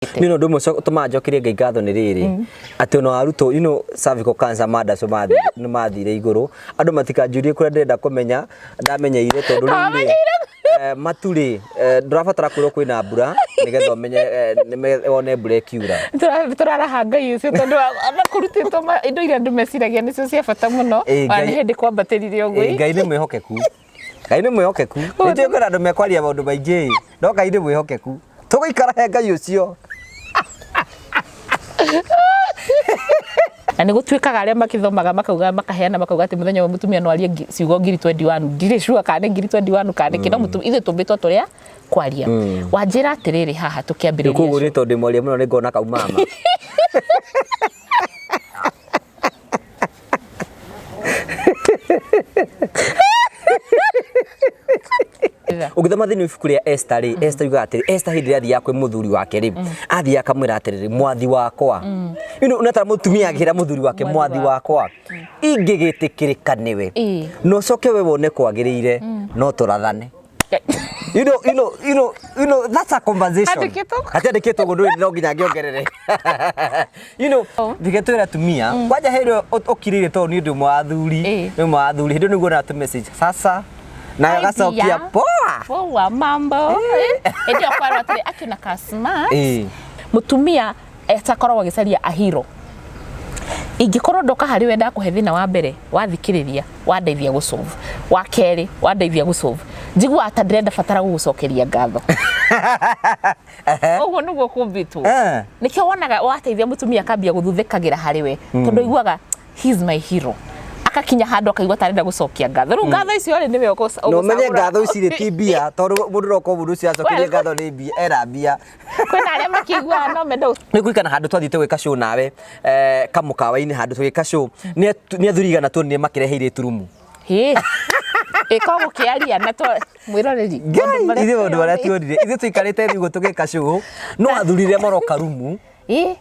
Nĩ ũndũ ũmwe ũtũmaga njokerie Ngai ngatho nĩ rĩrĩ, atĩ ona arutwo, you know, cervical cancer mandaco nĩ mathire igũrũ. Andũ matikanjũrie kũrĩa ndĩrenda kũmenya, ndamenyeire tondũ rĩu rĩ, matu rĩ, ndũrabatara kwĩrwo kwĩna mbura nĩgetha ũmenye, wone mbura ĩkiura. Tũraraha Ngai ũcio tondũ ona kũrutĩtwo indo iria andũ meciragia nĩcio cia bata mũno, ona nĩ hĩndĩ kwambatĩrire ũguo. Ngai nĩ mwĩhokeku. Ngai nĩ mwĩhokeku. Nĩ njũĩ kwĩna andũ mekwaria maũndũ maingĩ, no Ngai nĩ mwĩhokeku. Tũgũikara he Ngai ũcio. Na nĩ gũtuĩkaga arĩa makĩthomaga makauga makaheana makauga atĩ mũthenya ũmwe mũtumia no arie ciugo ngiri 21. Ndirĩ sure kana nĩ ngiri 21 kana nĩkĩ, no ithuĩ tũmbĩtwo tũrĩa kwaria. Wanjĩra atĩrĩrĩ haha tũkĩambĩrĩria Koguo nĩ tondũ ndĩ mwaria mũno nĩ ngona kau mama. Ũngĩthoma thĩinĩ wa ibuku rĩa Esther rĩ, Esther yugaga atĩrĩ, Esther hĩndĩ ĩrĩa athiaga kwĩ mũthuri wake rĩ, athiaga akamwĩra atĩrĩrĩ, mwathi wakwa. You know, nĩ ta mũtumia akĩra mũthuri wake, mwathi wakwa, ingĩgĩtĩkĩrĩka nĩwe, na ũcoke we wone kwagĩrĩire, no tũrathane. You know, that's a conversation. Andĩkĩtwo. Hatiandĩkĩtwo ũguo ndũrĩ no nginya ngĩongerere. Reke twĩre atumia, kwanja hĩndĩ ĩyo ũkirĩire tondũ niĩ ndĩ ũmwe wa athuri, ndĩ ũmwe wa athuri, hĩndĩ ĩyo nĩguo wonaga tũ message, sasa, nayo Hi, agacokia dear. poa. Poa mambo. Hĩndĩ ĩyo kwarwo atĩrĩ akĩona ka smart. Mũtumia etakoragwo agĩcaria a hero. Ingĩkorwo ndoka harĩ we ndakũhe thĩna wa mbere, wathikĩrĩria, wandeithia gũ solve. Wa kerĩ, wandeithia gũ solve. Njiguaga ta ndĩrenda batara gũgũcokeria ngatho. Ũguo nĩguo kũmbĩtwo. Nĩkĩo wonaga wateithia mũtumia akambia gũthuthĩkagĩra harĩ we, tondũ aiguaga he is my hero. Akakinya handũ akaigua ta arenda gũcokia ngatho. Rĩu ngatho icio rĩ nĩwe Na ũmenye ũgũcagũra. ngatho ici rĩ ti mbia, tondũ mũndũ no okorwo mũndũ ũcio acokerie ngatho nĩ mbia, ena mbia. Kwĩna arĩa makĩiguaga no mende Nĩ kũririkana handũ twathiĩte gwĩka show nawe, kamũkawa-inĩ handũ tũgĩka show, nĩ athuri igana tuonire makĩrehe airĩtu rumu. Hĩ. Ĩko gũkĩaria na twa mwĩroreri. Ngai, ithuĩ maũndũ marĩa tuonire, ithuĩ tũikarĩte thĩ ũguo tũgĩka show, no athuri rĩrĩa maroka rumu. Ĩ,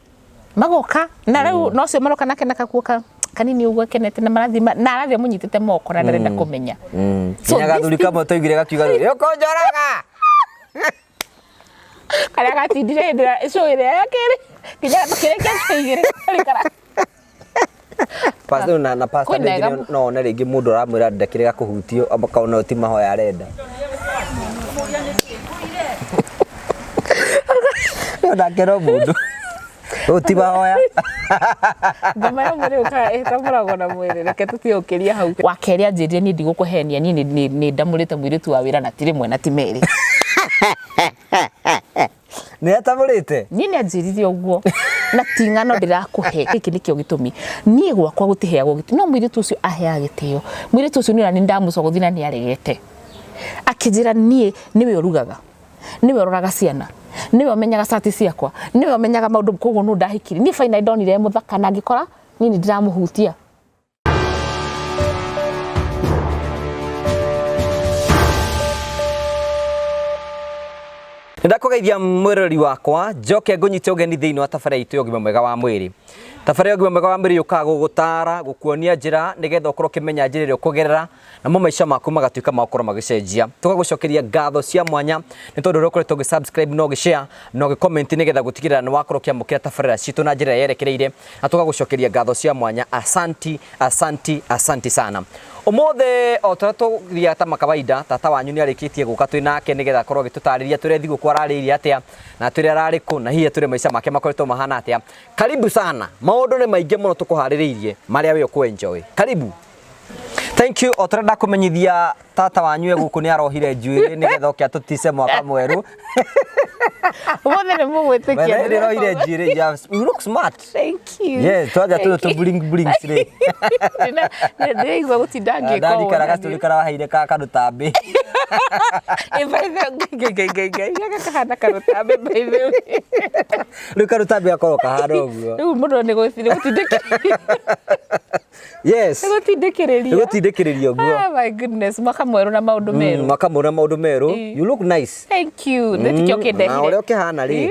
magoka na rĩu no ũcio maroka nake na kakuo ka kanini ũguo akenete na marathiĩ na arathiĩ amũnyitĩte moko na ndarenda kũmenya. So nginya gathuri kamwe twaiguire gakiuga rĩu ũkũnjoraga. Karĩa gatindire hĩndĩ ĩrĩa icũ ĩrĩa ya kerĩ nginya makĩrĩkia icũ igĩrĩ karĩ Pastor na pastor Kwĩna rĩngĩ no one rĩngĩ mũndũ aramwĩra ndakĩrega kũhutio akona ũyũ ti mahoya arenda. No nake no mũndũ. Ũyũ ti mahoya. Ngoma ya mwĩrĩ ũkaga ĩtamũragwo na mwĩrĩ reke tũtige gũkĩria hau. Wa kerĩ anjĩrire niĩ ndigũkũhenia niĩ nĩ ndamũrĩte mũirĩtu wa wĩra na ti rĩmwe na ti merĩ. Nĩ atamũrĩte? Niĩ nĩ anjĩrire ũguo na ti ng'ano ndĩrakũhe. Gĩkĩ nĩkĩo gĩtũmi niĩ gwakwa gũtiheagwo gĩtĩo no mũirĩtu ũcio aheaga gĩtĩo. Mũirĩtu ũcio nĩ ndamũcogothire na nĩ aregete. Akĩnjĩra niĩ nĩwe ũrugaga, nĩwe ũroraga ciana, nĩwe ũmenyaga cati ciakwa, nĩwe ũmenyaga maũndũ koguo nũ ndahikirie. Niĩ finally ndonire e mũthaka na ngĩkora niĩ nĩ ndĩramũhutia. Nĩndakũgeithia mwĩroreri wakwa njoke ngũnyite ũgeni thĩinĩ wa tabarĩra itũ ya ũgima mwega wa mwĩrĩ. Tabarĩra ya ũgima mwega wa mwĩrĩ yũkaga gũgũtara, gũkuonia njĩra nĩgetha ũkorwo ũkĩmenya njĩra ĩrĩa ũkũgerera namo maica maku magatuĩka ma gũkorwo magĩcenjia. Tũgagũcokeria ngatho cia mwanya nĩ tondũ ũrĩa ũkoretwo ũgĩ subscribe na ũgĩ share na ũgĩ comment nĩgetha gũtigĩrĩra nĩ wakorwo ũkĩamũkĩra tabarĩra citũ na njĩra ĩrĩa yerekereire, na tũgagũcokeria ngatho cia mwanya. Asanti, asanti, asanti sana. Ũmũthĩ o ta ũrĩa tũthiaga ta makawaida, tata wanyu nĩ arĩkĩtie gũka twĩ nake nĩgetha akorwo agĩtũtarĩria tũrĩa thigũkũ ararĩire atĩa, na atwĩre ararĩ kũ, na hihi atwĩre maica make makoretwo mahana atĩa. Karibu sana, maũndũ nĩ maingĩ mũno tũkũharĩrĩirie marĩa we ũkũ enjoy. Karibu. Thank you. O ta ũrĩa ndakũmenyithia tata wanyu e gũkũ nĩ arohire njuĩrĩ nĩgetha oke atũtice mwaka mwerũ. Ũmũthĩ nĩ mũgwĩtĩkia. Nĩ ũrohire njuĩrĩ. You look smart. Thank you. Yes, twanja tũrĩ tũ bling bling rĩ. Ndĩraigua gũtinda ngĩka ũũ. Ndarikara gacũrĩ karaheire ka karũtambĩ. Ĩ by the way, ngai ngai ngai ngai gaka kahana karũtambĩ by the way. Rĩu karũtambĩ gakorwo kahana ũguo. Rĩu mũndũ nĩ gũtindĩkĩrĩria. Yes. Nĩ gũtindĩkĩrĩria. Nĩ gũtindĩkĩrĩria ũguo. Oh my goodness, mwaka mwerũ na maũndũ merũ. Mwaka mwerũ na maũndũ merũ. You look nice. Thank you. Nĩ tikĩo kĩndehire. Na ũrĩa ũkĩhana rĩ.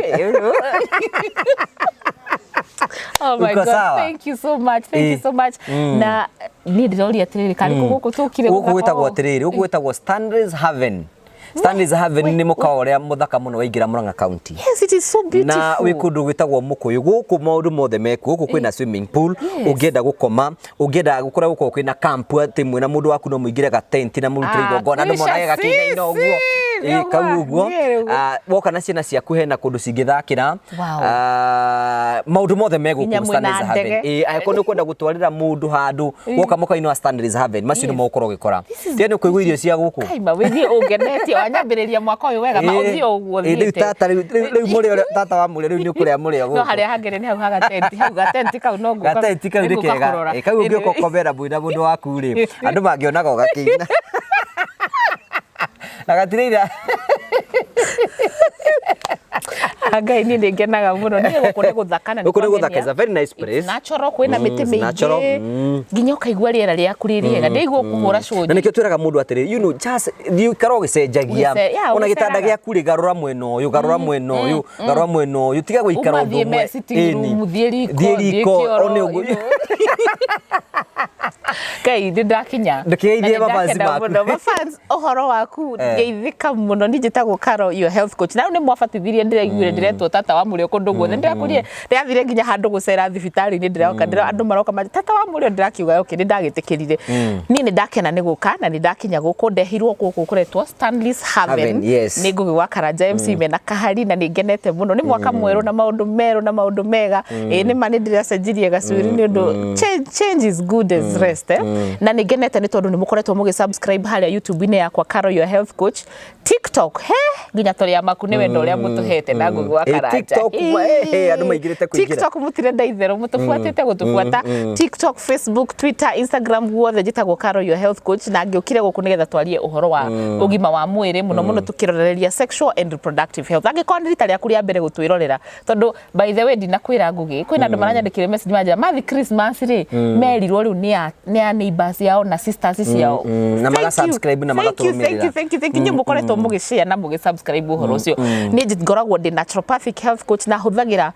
Oh my Uko God, sawa? thank you so much. Thank you so much. Na niĩ ndĩroria atĩrĩrĩ, karĩ kũ gũkũ tũkire Gũkũ gwĩtagwo atĩrĩrĩ, gũkũ gwĩtagwo Stanley's Haven. Stanley's Haven nĩ mũkawa ũrĩa mũthaka mũno waingĩra Murang'a County. Yes, it is so beautiful. Na wĩ kũndũ gwĩtagwo Mũkũyũ. Gũkũ maũndũ mothe mekuo. Gũkũ kwĩna swimming pool, ũngĩenda gũkoma, ũngĩenda kũrĩa gũkoragwo kwĩna camp atĩ mwĩna mũndũ waku no mũingĩre ga tent na mũrutĩre Ah, igongona andũ kwĩ monage gakĩinaina ũguo. Ĩĩ, Ĩĩ, kau ũguo. Nĩ Ah, woka na ciana ciaku hena kũndũ cingĩthakĩra. Wow. Ah, maũndũ mothe me gũkũ Nginya mwĩna Stanley's Haven. ndege. Ĩĩ, angĩkorwo nĩ ũkwenda gũtwarĩra mũndũ handũ woka mũkainĩ wa Stanley's Haven macio nĩmo ũkorwo ũgĩkora. Tiga nĩ ũkũigua irio cia gũkũ. Kaima wĩthiĩ ũngenetie wanyambĩrĩria mwaka ũyũ wega ma ũthiĩ ũguo Ĩĩ, rĩu thiĩte. tata rĩu rĩu- rĩu mũrĩo ũrĩa- tata wa mũrĩo rĩu nĩ ũkũrĩa mũrĩo No gũkũ. harĩa hangere nĩ hau ha gatenti hau gatenti kau no ngũka Gatenti kau nĩ nĩngũka kega. kũrora. Ĩ, kau ũngĩũka ũkomera mwĩna mũndũ waku rĩ, andũ mangĩonaga ũgakĩina. Na gatirĩ Ah, Ngai niĩ nĩ ngenaga mũno niĩ gũkũ nĩ gũthaka na Gũkũ nĩ kwagenia. gũthaka, it's a very nice place. It's natural kwĩna mĩtĩ it's natural, mĩingĩ nginya ũkaigua rĩera rĩaku rĩ rĩega ndĩigua ũkũhũra Na cũnji nĩkĩo twĩraga mũndũ atĩrĩ, you know, just thiĩ ũikare ũgĩcenjagia. Yeah, Ona gĩtanda ũgĩceraga. gĩaku rĩ, garũra mwena ũyũ, garũra mwena ũyũ, garũra mwena ũyũ, tiga gũikara Uma ũndũ thiĩ ũmwe. me sitting Ĩni. room, thiĩ riko, Thiĩ thiĩ riko, kĩoro, one ũguo. you know. Ngai nĩ ndakinya. Ndũkĩgeithie Na nĩ mafans ndakena maku. mũno. Mafans ũhoro waku Eh. ngeithĩka mũno niĩ njĩtagwo Carol your health coach na rĩu nĩ mwabatithirie ndĩraiguire ndĩretwo tata wa mũrĩo kũndũ guothe ndĩrakũrie ndĩrathire nginya handũ gũcera thibitarĩ-inĩ ndĩroka ndĩra andũ maroka manjĩra tata wa mũrĩo ndĩrakiuga okay nĩ ndagĩtĩkĩrire niĩ nĩ ndakena nĩ gũka na nĩ ndakinya gũkũ ndehirwo gũkũ kũretwo Stanley's Haven Haven, yes. nĩ Ngũgĩ wa Karanja MC mena kahari na nĩ ngenete mũno nĩ mwaka mwerũ na maũndũ merũ na maũndũ mega ĩĩ nĩ ma nĩ ndĩracenjirie gacuiri nĩ ũndũ change, change is good as rest eh? Na nĩ ngenete nĩ tondũ nĩ mũkoretwo mũgĩ subscribe harĩa YouTube-inĩ yakwa Carol your health coach, TikTok he nginya tũrĩ amaku nĩ wendo ũrĩa mũtũhete na Ngũgĩ wa Ĩ, Karanja. TikTok, andũ maingĩrĩte kũingĩra. TikTok mũtirenda itherũ mũtũbuatĩte gũtũbuata TikTok, Facebook, Twitter, Instagram guothe njĩtagwo Carol your health coach na ngĩũkire gũkũ nĩgetha twarie ũhoro wa ũgima wa mwĩrĩ mũno mũno tũkĩrorereria sexual and reproductive health. Angĩkorwo nĩ rita rĩaku rĩa mbere gũtwĩrorera, tondũ by the way ndinakwĩra Ngũgĩ, kwĩna andũ maranyandĩkĩire message manjĩra mathi Christmas rĩ merirwo rĩu nĩ a neighbors yao na sisters ciao Na Thank you, maga-subscribe na thank you, thank you, magatũrũmĩrĩra. thank you, thank you. Inyuĩ mũkoretwo mũgĩ-share na mũgĩ-subscribe ũhoro ũcio. Niĩ ngoragwo ndĩ naturopathic health coach na hũthagĩra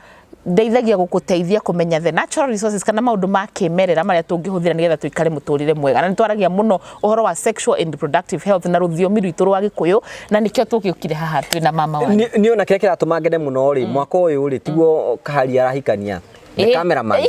ndeithagia gũgũteithia kũmenya the natural resources kana maũndũ ma kĩmerera marĩa tũngĩhũthĩra nĩgetha tũikare mũtũrĩre mwega. Na nĩ twaragia mũno ũhoro wa sexual and reproductive health na rũthiomi rwitũ rwa Gĩkũyũ na nĩkĩo tũgĩũkire haha twĩna mama wanyu. Nĩ ona kĩrĩa kĩratũma ngene mũno rĩ, mwaka ũyũ rĩ tiguo Kahari arahikania, the cameraman.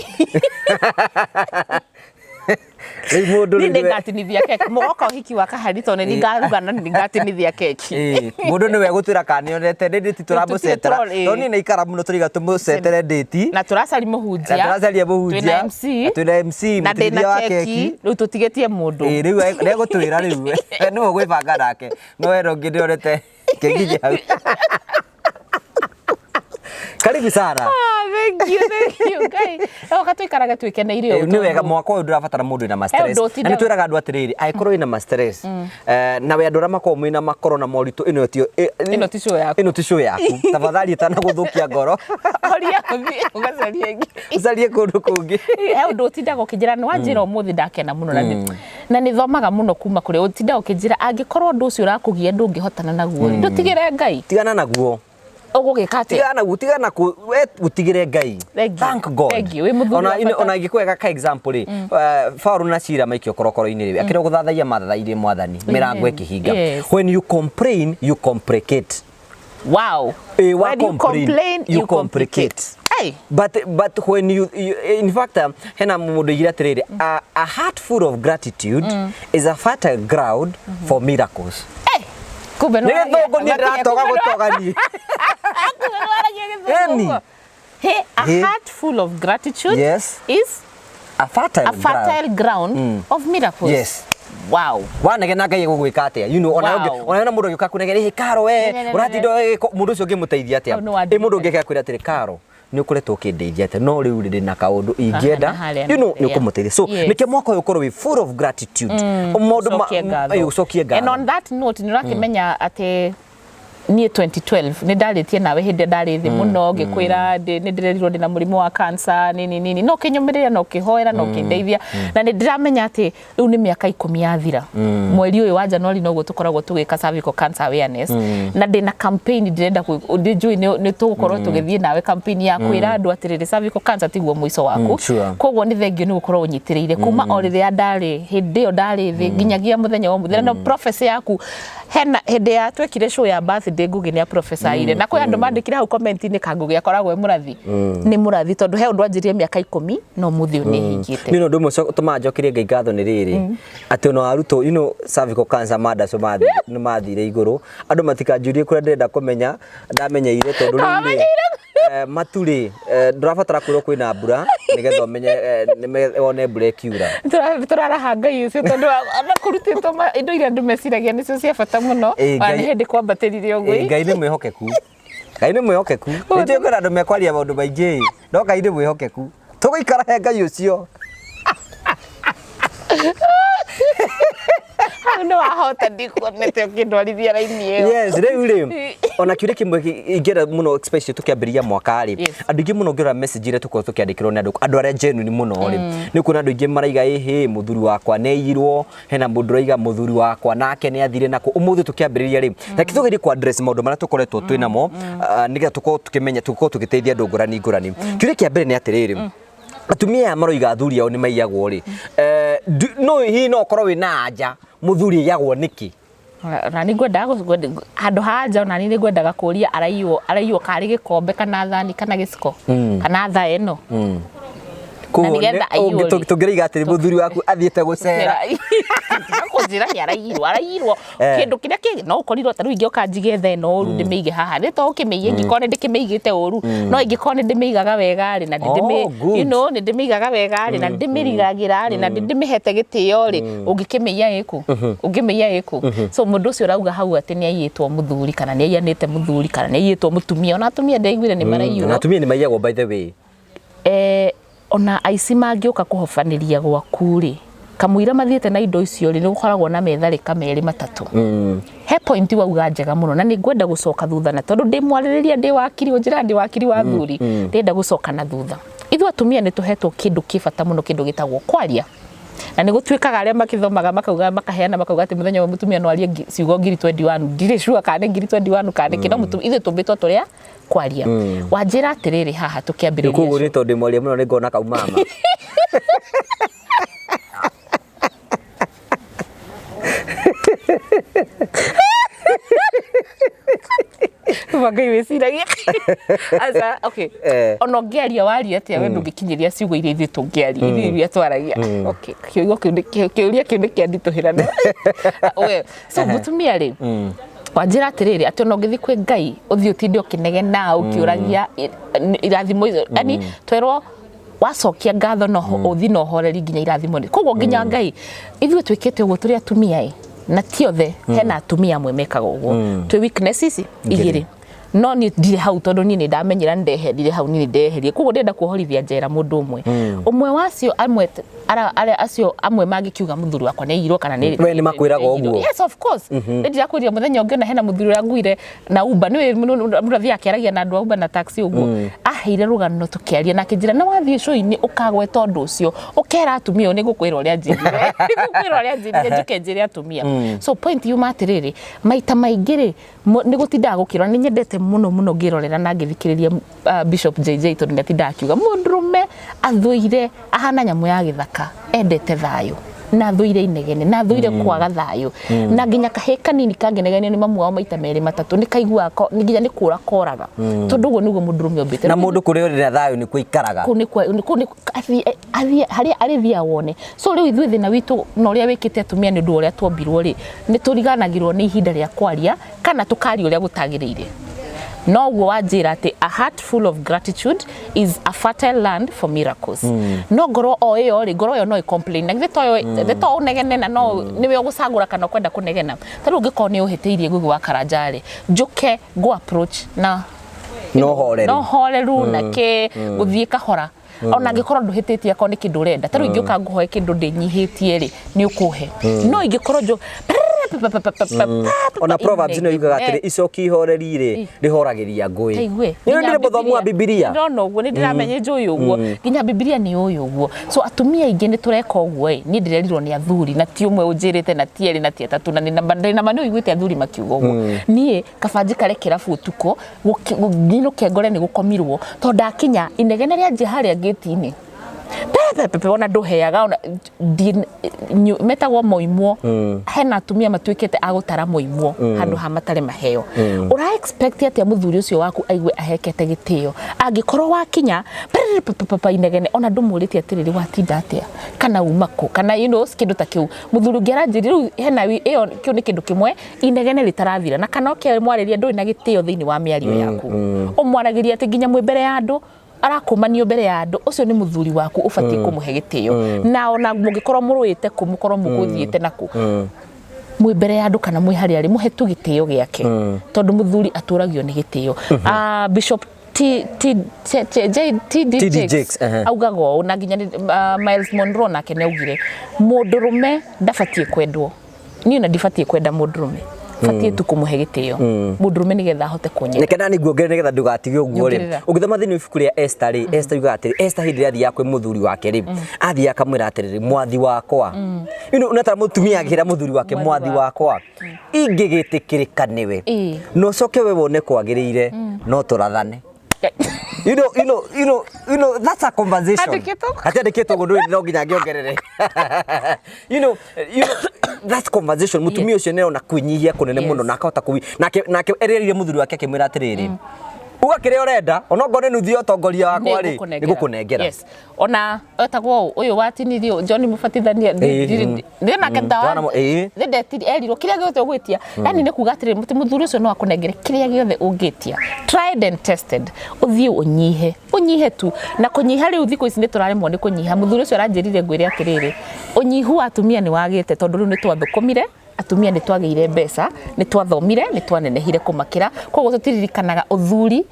Rĩu mũndũ Niĩ rĩu nĩwe- nĩngatinithia keki mũgoka ũhiki wa Kahari tondũ nĩ ngaruga na nĩngatinithia keki. Ĩĩ, mũndũ nĩwe gũtwĩra kana nĩonete ndĩti tũramũcetera Tũtirĩ tondũ niĩ naikara mũno tũraiga tũmũcetere ndĩti na tũracaria mũhunjia na tũracaria mũhunjia twĩna MC na twĩna MC na ndĩna mũtinithia wa keki keki rĩu tũtigĩtie mũndũ. Ĩĩ, rĩu nĩegũtwĩra rĩu nĩwe ũgwĩbanga nake no wena ũngĩ ndĩonete keki hau. Karibu sana. Ah, thank you, thank you, Ngai. Oka tũikarage twĩkeneire ũũ Nĩ wega tondũ- mwaka ũyũ ndũrabatara mũndũ wĩna ma stress. ũndũ ũtindaga- Na nĩ twĩraga andũ atĩrĩrĩ, angĩkorwo wĩna ma stress, na we andũ arĩa makoragwo mwĩna makoro na moritũ, ĩno tio Ĩno ti show yaku. Ĩno ti show yaku. Tafadhali ĩtanagũthũkia ngoro. Horia ũthiĩ ũgacarie ĩngĩ. Ũcarie kũndũ kũngĩ. He ũndũ ũtindaga ũkĩnjĩra nĩ wanjĩra ũmũthĩ ndakena mũno na nĩ thomaga mũno kuma kũrĩ ũtindaga ũkĩnjĩra angĩkorwo ũndũ ũcio ũrakũgia ndũngĩhotana naguo rĩ, ndũtigĩre Ngai. Tigana naguo. Ũgũgĩka atĩa? Tigana naguo, tigana ku we ũtigĩre Ngai. Thank you. Thank God. Thank you. Wĩ mũthuri Ona wa bata. ona ingĩkũhe ka example rĩ, Paul na Sila maikio korokoro-inĩ rĩ, akĩrĩ gũthathaiya mathathairie Mwathani, mĩrango ĩkĩhinga. Yes. When you complain, you complicate. Wow. Wa When you complain, complain, you you complicate. complicate. Hey. But when you in fact hena mũndũ oigire atĩrĩrĩ, a heart full of gratitude is a fertile ground for miracles. Hey. Kumbe Nĩ gĩthũngũ niĩ ndĩratoga gũtoga niĩ. Kumbe nĩ waragia gĩthũngũ Ĩni. ũguo. Hey, a Hey. heart full of gratitude Yes. is A fertile a fertile ground of miracles. Yes. Wow. Wanegena Ngai egũgwĩka atĩa? You know, ona Wow. ona ona mũndũ agĩũka kũnegena, "Ĩ, Karo we, Ne, ne, ne, ne, ũratinda ũgĩka-" mũndũ ũcio ũngĩmũteithia atĩa? Hau nĩ wandirikania. Ĩ, mũndũ ũngĩ akwĩra atĩrĩ, Karo, nĩ ũkoretwo ũkĩndeithia atĩa no rĩu rĩ na kaũndũ ingĩenda Aha, na harĩa you know, na nĩ harĩa. ũkũmũteithia. So Yes. nĩkĩo mwaka ũyũ ũkorwo wĩ full of gratitude. Maũndũ Ũcokie ngatho. ĩ, ũcokie And ngatho. on that note, nĩ ũrakĩmenya atĩ Niĩ 2012 nĩ ndarĩtie nawe hĩndĩ ĩrĩa ndarĩ thĩ mũno, ngĩkwĩra nĩ ndĩrerirwo ndĩna mũrimũ wa cancer, nini nini, no ũkĩnyũmĩrĩria na ũkĩhoera na ũkĩndeithia, na nĩ ndĩramenya atĩ rĩu nĩ mĩaka 10 yathira. Mweri ũyũ wa January noguo tũkoragwo tũgĩka cervical cancer awareness, na ndĩna campaign ndĩrenda njũĩ nĩ tũgũkorwo tũgĩthiĩ nawe campaign ya kwĩra andũ atĩrĩrĩ, cervical cancer tiguo mũico waku. Koguo nĩ thengio nĩ gũkorwo ũnyitĩrĩire kuma o rĩrĩa ndarĩ hĩndĩ ĩyo ndarĩ thĩ nginyagia mũthenya wa ũmũthĩ. Na prophecy yaku hena hĩndĩ ya twekire show ya birthday, Ngugi nĩ aprophesy na kwĩ andũ mandĩkire hau comment-inĩ ka Ngugi akoragwo e mũrathi. Nĩ mũrathi, tondũ he ũndũ anjĩrire mĩaka 10 no mũthĩ ũyũ nĩ hingĩte. Nĩ ũndũ ũmwe ũtũmaga njokerie Ngai ngatho nĩ rĩrĩ, atĩ ona arutwo cervical cancer mandaco nĩ mathire igũrũ. Andũ matikanjũrie kũrĩa ndĩrenda kũmenya ndamenyeire, tondũ rĩu rĩ, matu rĩ, ndũrabatara kwĩrwo kwĩna mbura nĩgetha ũmenye, wone mbura ĩkiura. Tũraraha Ngai ũcio, tondũ ona kũrutĩtwo indo iria andũ meciragia nĩcio cia bata mũno, ona nĩ hĩndĩ kwambatĩrire ũguo. Ngai nĩ mwĩhokeku, Ngai nĩ mwĩhokeku. Nĩ njũĩ kwĩna andũ mekwaria maũndũ maingĩ, no Ngai nĩ mwĩhokeku, tũgũikara he Ngai ũcio. Hau nĩ wahota, ndikuonete ũkĩndwarithia raini ĩyo. Yes, rĩu rĩ, ona kĩũria kĩmwe ingĩenda mũno, especially tũkĩambĩrĩria mwaka rĩ, andũ aingĩ mũno ngĩrora message iria tũkoragwo tũkĩandĩkĩrwo nĩ andũ, andũ arĩa genuine mũno rĩ, nĩ kuona andũ aingĩ maraiga, ĩhĩ, mũthuri wakwa nĩ aiyirwo, hena mũndũ ũraiga mũthuri wakwa nake nĩ athire nako. Ũmũthĩ tũkĩambĩrĩria rĩ, reke tũgerie ku address maũndũ marĩa tũkoretwo twĩ namo, nĩgetha tũkorwo tũkĩmenya, tũkorwo tũgĩteithia andũ ngũrani ngũrani. Kĩũria kĩa mbere nĩ atĩrĩrĩ, atumia aya maroiga athuri ao nĩ maiyagwo rĩ, no hihi no ũkorwo wĩna anja mũthuri aiyagwo nĩkĩ? Na nĩ ngwendaga handũ ha anja, ona niĩ nĩ ngwendaga kũria, araiywo karĩ gĩkombe kana thani kana gĩciko kana thaa ĩno? Koguo nĩgetha aiywo rĩ. Tũngĩraiga atĩrĩ, mũthuri waku athiĩte gũcera. Kũnjĩra nĩ araiyirwo kĩndũ kĩrĩa kĩngĩ no ũkorirwo ta rĩu ingĩoka njige thaa ĩno ũru, ndĩmĩige haha, nĩ to ũkĩmĩiye, ingĩkorwo nĩ ndĩkĩmĩigĩte ũru, no ingĩkorwo nĩ ndĩmĩigaga wega rĩ, na Oh, good. Nĩ ndĩmĩigaga wega rĩ, na ndĩmĩrigagĩra rĩ, na ndĩmĩhete gĩtĩo rĩ, ũngĩkĩmĩiya ĩkũ? Ũngĩmĩiya ĩkũ? So mũndũ ũcio ũrauga hau atĩ nĩ aiyĩtwo mũthuri, kana nĩ aiyanĩte mũthuri, kana nĩ aiyĩtwo mũtumia, ona atumia ndĩraiguire nĩ maraiywo. Na atumia nĩ maiyagwo, by the way. Ona aici mangĩũka kũhobanĩria gwaku rĩ, kamũira mathiĩte na indo icio rĩ, nĩ gũkoragwo na metharĩka merĩ matatũ. He point wauga njega mũno, na nĩ ngwenda gũcoka thutha, na tondũ ndĩ mwarĩrĩria, ndĩ wakiri, ũnjĩraga ndĩ wakiri wa thuri, ndĩrenda gũcoka na thutha. Ithuĩ atumia nĩ tũhetwo kĩndũ kĩ bata mũno, kĩndũ gĩtagwo kwaria, na nĩ gũtuĩkaga arĩa makĩthomaga makauga, makaheana, makauga atĩ mũthenya ũmwe mũtumia no arie ciugo 21,000. Ndirĩ sure kana nĩ 21,000 kana nĩkĩ, no ithuĩ tũmbĩtwo tũrĩa kwaria. Wanjĩra atĩrĩrĩ haha tũkĩambĩrĩria Koguo nĩ tondũ ndĩ mwaria mũno nĩ ngona kau mama. Kuma Ngai wĩciragia aca, okay. Ona ũngĩaria waria atĩa, we ndũngĩkinyĩria ciugo iria ithuĩ tũngĩaria, ithuĩ iria twaragia. Okay, kiugo kĩu kĩũria kĩu nĩ kĩanditũhĩra. We, so mũtumia rĩ, wanjĩra atĩrĩrĩ atĩ ona ũngĩthiĩ kwĩ Ngai, ũthiĩ ũtinde ũkĩnegena ũkĩũragia irathimo icio, yani twerwo wacokia ngatho no ũthiĩ na ũhoreri nginya irathimo nĩ koguo nginya Ngai. Ithuĩ twĩkĩte ũguo tũrĩ atumia ĩ, na ti othe, hena atumia amwe mekaga ũguo. Twĩ weaknesses igĩrĩ, no niĩ ndirĩ hau, tondũ niĩ nĩ ndamenyera, nĩ ndeherire hau, niĩ nĩ ndeherie. Koguo ndĩrenda kuohorithia njera mũndũ ũmwe ũmwe wacio amwe arĩa acio amwe mangĩkiuga mũthuri wakwa nĩ aiyirwo kana nĩ We nĩ makwĩraga ũguo? Yes, of course. Nĩ ndirakwĩrire mũthenya ũngĩ ona hena mũthuri ũrĩa nguire na Uber, nĩ mũndũ athiĩ akĩaragia na andũ a Uber na taxi ũguo, aheire rũgano tũkĩaria na akĩnjĩra, na wathiĩ show-inĩ ũkagweta ũndũ ũcio, ũkera atumia ũũ, nĩ ngũkwĩra ũrĩa njĩrire, nĩ ngũkwĩra ũrĩa njĩrire, njũke njĩre atumia. So point yuma atĩrĩrĩ, maita maingĩ rĩ, nĩ gũtindaga gũkĩrora, nĩ nyendete mũno mũno ngĩrorera na ngĩthikĩrĩria Bishop JJ, tondũ nĩ atindaga akiuga mũndũrũme athũire, ahana nyamũ ya gĩthaka, endete thayũ na athũire inegene na athũire kwaga thayũ, na nginya kahĩĩ kanini kangĩnegenio nĩ mamu wao maita merĩ matatũ, nĩ kaiguaga nginya nĩ kũra koraga, tondũ ũguo nĩguo mũndũrũme ũmbĩte. Na mũndũ kũrĩa ũrĩ na thayũ nĩkuo aikaraga. Kũu nĩ athiĩ harĩa arĩthiaga wone. So rĩu ithuĩ thĩna witũ na ũrĩa wĩkĩte atumia, nĩ ũndũ wa ũrĩa twombirwo rĩ, nĩ tũriganagĩrwo nĩ ihinda rĩa kwaria kana tũkaria ũrĩa gũtagĩrĩire. No ũguo wanjĩra atĩ a heart full of gratitude is a fertile land for miracles, no ngoro o ĩyo rĩ, ngoro ĩyo no ĩ complain, na githĩ to githĩ to ũnegene, na no nĩwe ũgũcagũra kana ũkwenda kũnegena. Ta rĩu ũngĩkorwo nĩ ũhĩtĩirie Ngugi wa Karanja rĩ, njũke ngũ approach na no horeru, no horeru na kĩ gũthiĩ kahora, ona angĩkorwo ndũhĩtĩtie, akorwo nĩ kĩndũ ũrenda, ta rĩu ingĩũka ngũhoe kĩndũ ndĩnyihĩtie rĩ, nĩ ũkũhe, no ingĩkorwo njũ Ona Proverbs nĩ yugaga atĩrĩ, icoki ihoreri rĩ rĩhoragĩria ngũĩ. Taigue. Nĩ ndĩrĩ mũthomu wa Bibilia. Ndĩrona ũguo, nĩ ndĩramenya njũĩ ũguo, nginya Bibilia nĩ ũĩ ũguo. So atumia aingĩ nĩ tũreka ũguo ĩ. Niĩ ndĩrerirwo nĩ athuri, na ti ũmwe ũnjĩrĩte, na ti erĩ, na ti atatũ, na ndĩ na ma nĩ ũiguĩte athuri makiuga ũguo. Niĩ kaba njikare kĩrabu ũtukũ, nyinũke ngore nĩ gũkomirwo, tondũ ndakinya inegene rĩanjia harĩa ngĩti-inĩ, pepepepe, ona ndũheaga ona metagwo moimwo. Hena atumia matuĩkĩte a gũtara moimwo handũ ha matarĩ maheo. Ũra expect atĩa mũthuri ũcio waku aigue ahekete gĩtĩo angĩkorwo wakinya pepepepe inegene, ona ndũmũrĩtie atĩrĩrĩ, watinda atĩa, kana uma kũ, kana kĩndũ ta kĩu? Mũthuri ũngĩ aranjĩrire rĩu hena ĩyo, kĩu nĩ kĩndũ kĩmwe, inegene rĩtarathira, na kana ũkĩmwarĩria ndũrĩ na gĩtĩo thĩinĩ wa mĩario yaku, ũmwaragĩria atĩ nginya mwĩ mbere ya andũ, arakũmanio mbere ya andũ. Ũcio nĩ mũthuri waku, ũbatiĩ kũmũhe gĩtĩo, na ona mũngĩkorwo mũrũĩte kũ, mũkorwo mũgũthiĩte nakũ, mwĩ mbere ya andũ kana mwĩ harĩa arĩ, mũhe tu gĩtĩo gĩake, tondũ mũthuri atũragio nĩ gĩtĩo. Ah, Bishop T T T T J T D TD Jakes Jakes, augaga ũũ, na nginya Miles Monroe nake nĩ augire mũndũrũme ndabatiĩ kwendwo. Niĩ na ndibatiĩ kwenda mũndũrũme, batiĩ tu kũmũhe gĩtĩo mũndũrũme nĩgetha ahote kũnyenda. Reke nani nguongerere nĩgetha ndũgatige ũguo rĩ. Nyongerera. Ũngĩthoma thĩinĩ wa ibuku rĩa Esther rĩ, Esther yugaga atĩrĩ, Esther hĩndĩ ĩrĩa athiaga kwĩ mũthuri wake rĩ, athiaga akamwĩra atĩrĩrĩ, "Mwathi wakwa." Nĩ ta mũtumia akĩra mũthuri wake, "Mwathi "Mwathi wakwa, ingĩgĩtĩkĩrĩka nĩwe na ũcoke we wone kwagĩrĩire, no tũrathane." That's a conversation. Handĩkĩtwo? Hatiandĩkĩtwo ũguo, ndũĩ, no nginya ngĩongerere. That's conversation. Mũtumia ũcio nĩarona kwĩnyihia kũnene mũno na akahota kũwi nake erĩrire mũthuri wake akĩmwĩra atĩrĩrĩ, "Uga kĩrĩa ũrenda, onokorwo nĩ nuthu ya ũtongoria wakwa rĩ, nĩngũkũnengera." Yes, ona etagwo ũũ, ũyũ watinirio John Mũbatithania, nĩ nake John nĩ ndetiri erirwo kĩrĩa gĩothe ũgwĩtia. Yani nĩ kuga atĩrĩrĩ, mũti mũthuri ũcio no akũnengere kĩrĩa gĩothe ũngĩtia, tried and tested. Ũthiĩ ũnyihe, ũnyihe tu, na kũnyiha rĩu thikũ ici nĩ tũraremwo nĩ kũnyiha. Mũthuri ũcio aranjĩrire ngwĩre atĩrĩrĩ, ũnyihu wa atumia nĩ wagĩte, tondũ rĩu nĩ twathũkũmire, atumia nĩ twagĩire mbeca, nĩ twathomire, nĩ twanenehire kũmakĩra, koguo tũtiririkanaga ũthuri.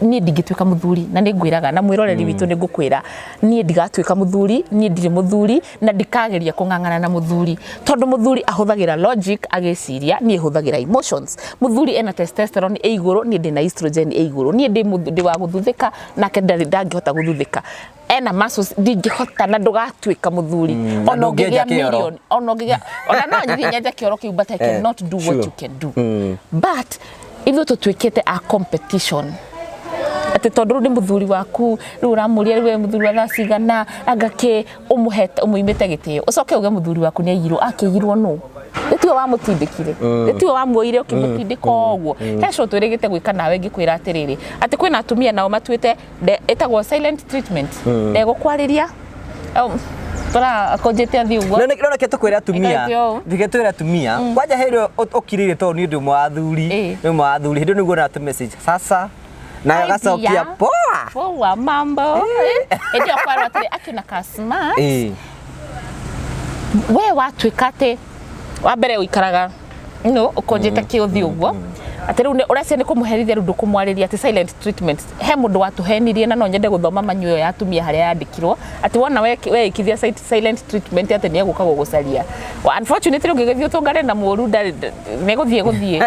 Niĩ ndingĩtuĩka mũthuri, na nĩ ngwĩraga na mwĩroreri witũ, nĩ ngũkwĩra, niĩ ndigatuĩka mũthuri, niĩ ndirĩ mũthuri, na ndikageria kũng'ang'ana na mũthuri, tondũ mũthuri ahũthagĩra logic agĩciria, niĩ hũthagĩra emotions. Mũthuri ena testosterone ĩ igũrũ, niĩ ndĩna estrogen ĩ igũrũ. Niĩ ndĩ wa gũthuthĩka, nake ndarĩ, ndangĩhota gũthuthĩka. Ena muscles, ndingĩhota, na ndũgatuĩka mũthuri. Na Ona ndũngĩenja ũngĩgĩa kĩoro. million, ona ũngĩgĩa, ona no nyithiĩ nyenje kĩoro kĩu, but I cannot do what you can do. But ithuĩ tũtuĩkĩte a competition, atĩ tondũ rĩu nĩ mũthuri waku, rĩu ũramũria, "Rĩu we mũthuri wa thaa cigana?" Anga kĩ ũmũhete, ũmũimĩte gĩtĩo, ũcoke uge mũthuri waku nĩ aiyirwo. Akĩiyirwo nũ? Nĩ tiwe wamũtindĩkire? Nĩ tiwe wamuoire ũkĩmũtindĩka ũguo? He show twĩrĩgĩte gwĩka nawe, ngĩkwĩra atĩrĩrĩ, atĩ kwĩna atumia nao matuĩte ĩtagwo silent treatment, ndegũkwarĩria, tũra akũnjĩte athiĩ ũguo. No no reke tũkwĩre atumia, Ĩkaĩte ũũ. Reke twĩre atumia kwanja, hĩndĩ ĩyo ũkirĩire, tondũ niĩ ndĩ ũmwe wa athuri, ndĩ ũmwe wa athuri, hĩndĩ ĩyo nĩguo na tũ message sasa nayo Hi, agacokia, dear. "Poa." Poa, mambo. Hĩndĩ ĩyo kwarwo atĩrĩ, akĩona ka smart. We watuĩka atĩ wa mbere ũikaraga no ũkũnjĩte kĩũthiũ ũguo, atĩ rĩu ũrecia nĩ kũmũherithia, rĩu ndũkũmwarĩria, atĩ silent treatment. He mũndũ watũhenirie, na no nyende gũthoma manyu ĩyo ya atumia harĩa yandĩkirwo atĩ wona weĩkithia silent treatment, atĩ nĩ egũka gũgũcaria. Well, unfortunately ũngĩgĩthiĩ ũtũngane na mũru, ndarĩ nĩ gũthiĩ gũthiĩ.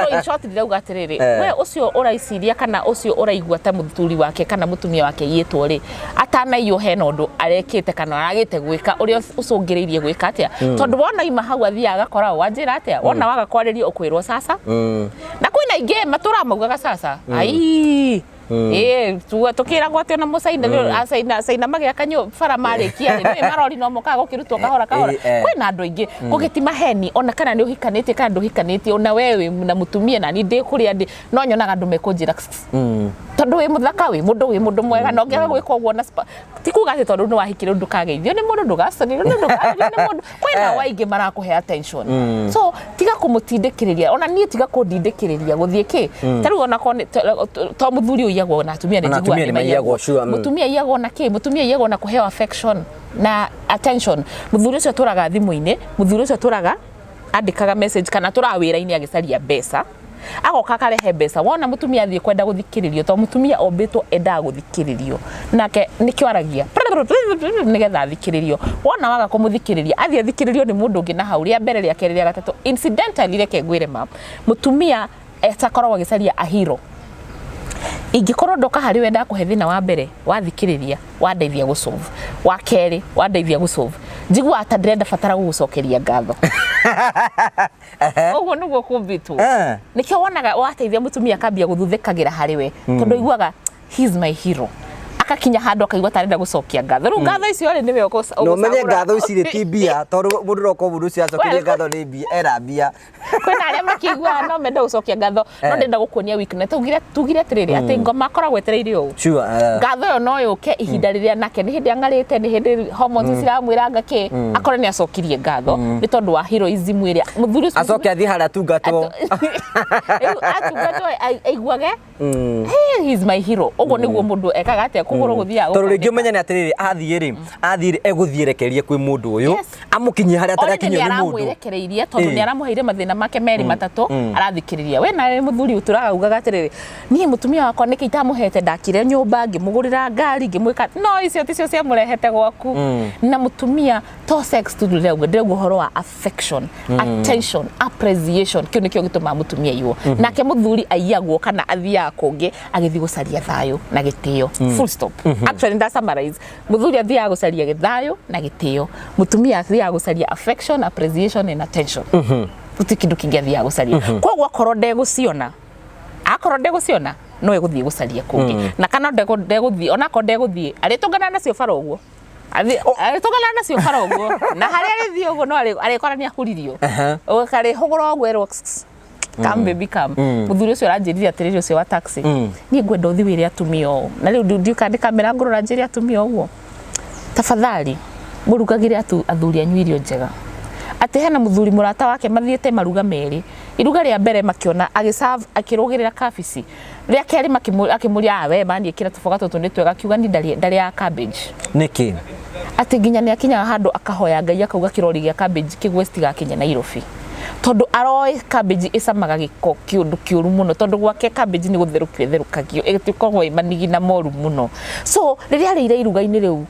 So in short ndĩrauga atĩrĩrĩ, we ũcio ũraiciria kana ũcio ũraigua ta mũthuri wake kana mũtumia wake aiyĩtwo rĩ, atanaiywo hena ũndũ arekĩte kana aragĩte gwĩka ũrĩa ũcũngĩrĩirie gwĩka atĩa, tondũ wona ima hau athiaga agakora ũũ, wanjĩra atĩa, wona waga kwarĩrio ũkwĩrwo sasa. Na kwĩna aingĩ matũraga maugaga sasa ai ĩĩ tukĩragwo atĩ ona mũcaina acaina caina magĩaka bara marĩkia rĩ, nĩ marori no mokaga gũkĩrutwo kahora kahora. Kwĩna andũ aingĩ gũgĩti maheni, ona kana nĩ ũhikanĩtie kana ndũhikanĩtie, ona we wĩ na mũtumia na niĩ ndĩ kũrĩa ndĩ, no nyonaga andũ mekũnjĩra tondũ wĩ mũthaka, wĩ mũndũ mwega, na ũngĩaga gwĩka ũguo na ti kuga atĩ tondũ nĩ wahikire ndũkageithio nĩ mũndũ, ndũgacanĩrio nĩ ndũkageithio nĩ mũndũ. Kwĩna mm. aingĩ marakũhe attention, so tiga kũmũtindĩkĩrĩria, ona niĩ tiga kũndindĩkĩrĩria gũthiĩ kĩ. Ta rĩu ona korwo to mũthuri ũiyagwo, na atumia nĩ Ona njiguaga atumia nĩ maiyagwo, sure. Mũtumia aiyagwo na kĩ? Mũtumia aiyagwo na kũheo affection na attention. Mũthuri ũcio atũraga thimũ-inĩ, mũthuri ũcio atũraga andĩkaga message, kana atũraga wĩra-inĩ agĩcaria mbeca. Agoka akarehe mbeca. Wona mũtumia athiĩ kwenda gũthikĩrĩrio, tondũ mũtumia ombĩtwo endaga gũthikĩrĩrio, nake nĩkĩo aragia nĩgetha athikĩrĩrio. Wona waga kũmũthikĩrĩria, athiĩ athikĩrĩrio nĩ mũndũ ũngĩ na hau, rĩa mbere, rĩa kerĩ, rĩa gatatũ. Incidentally, reke ngwĩre ma, mũtumia etakoragwo agĩcaria a hero. Ingĩkorwo ndoka harĩ we, ndakũhe thĩna wa mbere, wathikĩrĩria, wandeithia gũsolve, wa kerĩ wandeithia gũsolve, njiguaga ta ndĩrenda batara gũgũcokeria ngatho. Ũguo nĩguo kũmbĩtwo. Nĩkĩo wonaga wateithia mũtumia akambia gũthuthĩkagĩra harĩ we, tondũ aiguaga, "He is my hero." Akakinya handũ akaigua ta arenda gũcokia ngatho. Rĩu ngatho icio rĩ, nĩwe Na ũmenye ũgũcagũra. Ngatho ici rĩ, ti mbia, tondũ mũndũ no korwo mũndũ ũcio acokerie Well, ngatho nĩ mbia, ena mbia. Kwĩna arĩa makĩiguaga no mende gũcokia ngatho, no ndĩrenda gũkuonia weakness. Tugire atĩrĩrĩ, atĩ ngoma akoragwo etereire ũũ. Ngatho ĩyo no yũke ihinda rĩrĩa nake nĩ hĩndĩ ang'arĩte, nĩ hĩndĩ hormones ciramwĩranga kĩ, akore nĩ acokirie ngatho nĩ tondũ wa heroism ĩrĩa mũthuri ũcio. Acoke athiĩ harĩa atungatwo. Rĩu atungatwo aiguage, "Hey, he is my hero." Ũguo nĩguo mũndũ ekaga atĩa, kũgũrũ gũthiaga Tondũ rĩngĩ gũkoneka. ũmenye nĩ atĩrĩrĩ, athiĩ rĩ, egũthiĩ erekerie kwĩ mũndũ ũyũ, amũkinyie harĩa Already atarakinyio nĩ nĩ mũndũ. aramwĩrekereirie, tondũ nĩ aramũheire mathĩna make merĩ matatũ, arathikĩrĩria. We nawe mũthuri ũtũraga ugaga atĩrĩrĩ, niĩ mũtumia wakwa nĩkĩ itamũhete? Ndakire nyũmba, ngĩmũgũrĩra ngari, ngĩmwĩka, no icio ticio ciamũrehete gwaku. Na mũtumia to sex tu ndĩrauga, ndĩrauga ũhoro wa affection, attention, appreciation. Kĩu nĩkĩo gĩtũmaga mũtumia aiywo. Nake mũthuri aiyagwo kana athiaga kũngĩ agĩthiĩ gũcaria thayũ na gĩtĩo, full stop. Actually, nda summarize: mũthuri athiaga gũcaria gĩthayũ na gĩtĩo, mũtumia athiaga gũcaria affection, appreciation and attention. Gũtirĩ kĩndũ kĩngĩ athiaga gũcaria. Koguo akorwo ndegũciona, no egũthiĩ gũcaria kũngĩ, na kana ndegũthiĩ, onakorwo ndegũthiĩ, arĩtũngana nacio bara ũguo. Arĩtũngana nacio bara ũguo, na harĩa arĩthiĩ ũguo no arĩkora nĩ ahuririo, karĩhũgũra ũguo erwo, "Come baby, come." Mũthuri ũcio aranjĩrire atĩrĩrĩ, ũcio wa taxi, niĩ ngwenda ũthiĩ wĩre atumia ũũ, na rĩu ndiũka ndĩ kamera ngũrora, njĩre atumia ũguo, tafadhali mũrugagĩre athuri anyu irio njega. Atĩ hena mũthuri mũrata wake mathiĩte maruga merĩ. Iruga rĩa mbere makĩona agĩserve akĩrũgĩrĩra kabici, rĩa kerĩ akĩmũria, "Ah, we mani ĩkĩra tũboga tũtũ nĩ twega." Akiuga, "Ni ndarĩaga cabbage." Nĩkĩ? Atĩ nginya nĩ akinyaga handũ akahoya Ngai, akauga kĩrori gĩa cabbage kĩgwe citigakinye Nairobi, tondũ aroĩ cabbage ĩcamaga gĩko kĩũndũ kĩũru mũno, tondũ gwake cabbage nĩ gũtherũkio ĩtherũkagio, ĩgĩkoragwo ĩ manigina moru mũno. So rĩrĩa arĩire iruga-inĩ rĩu,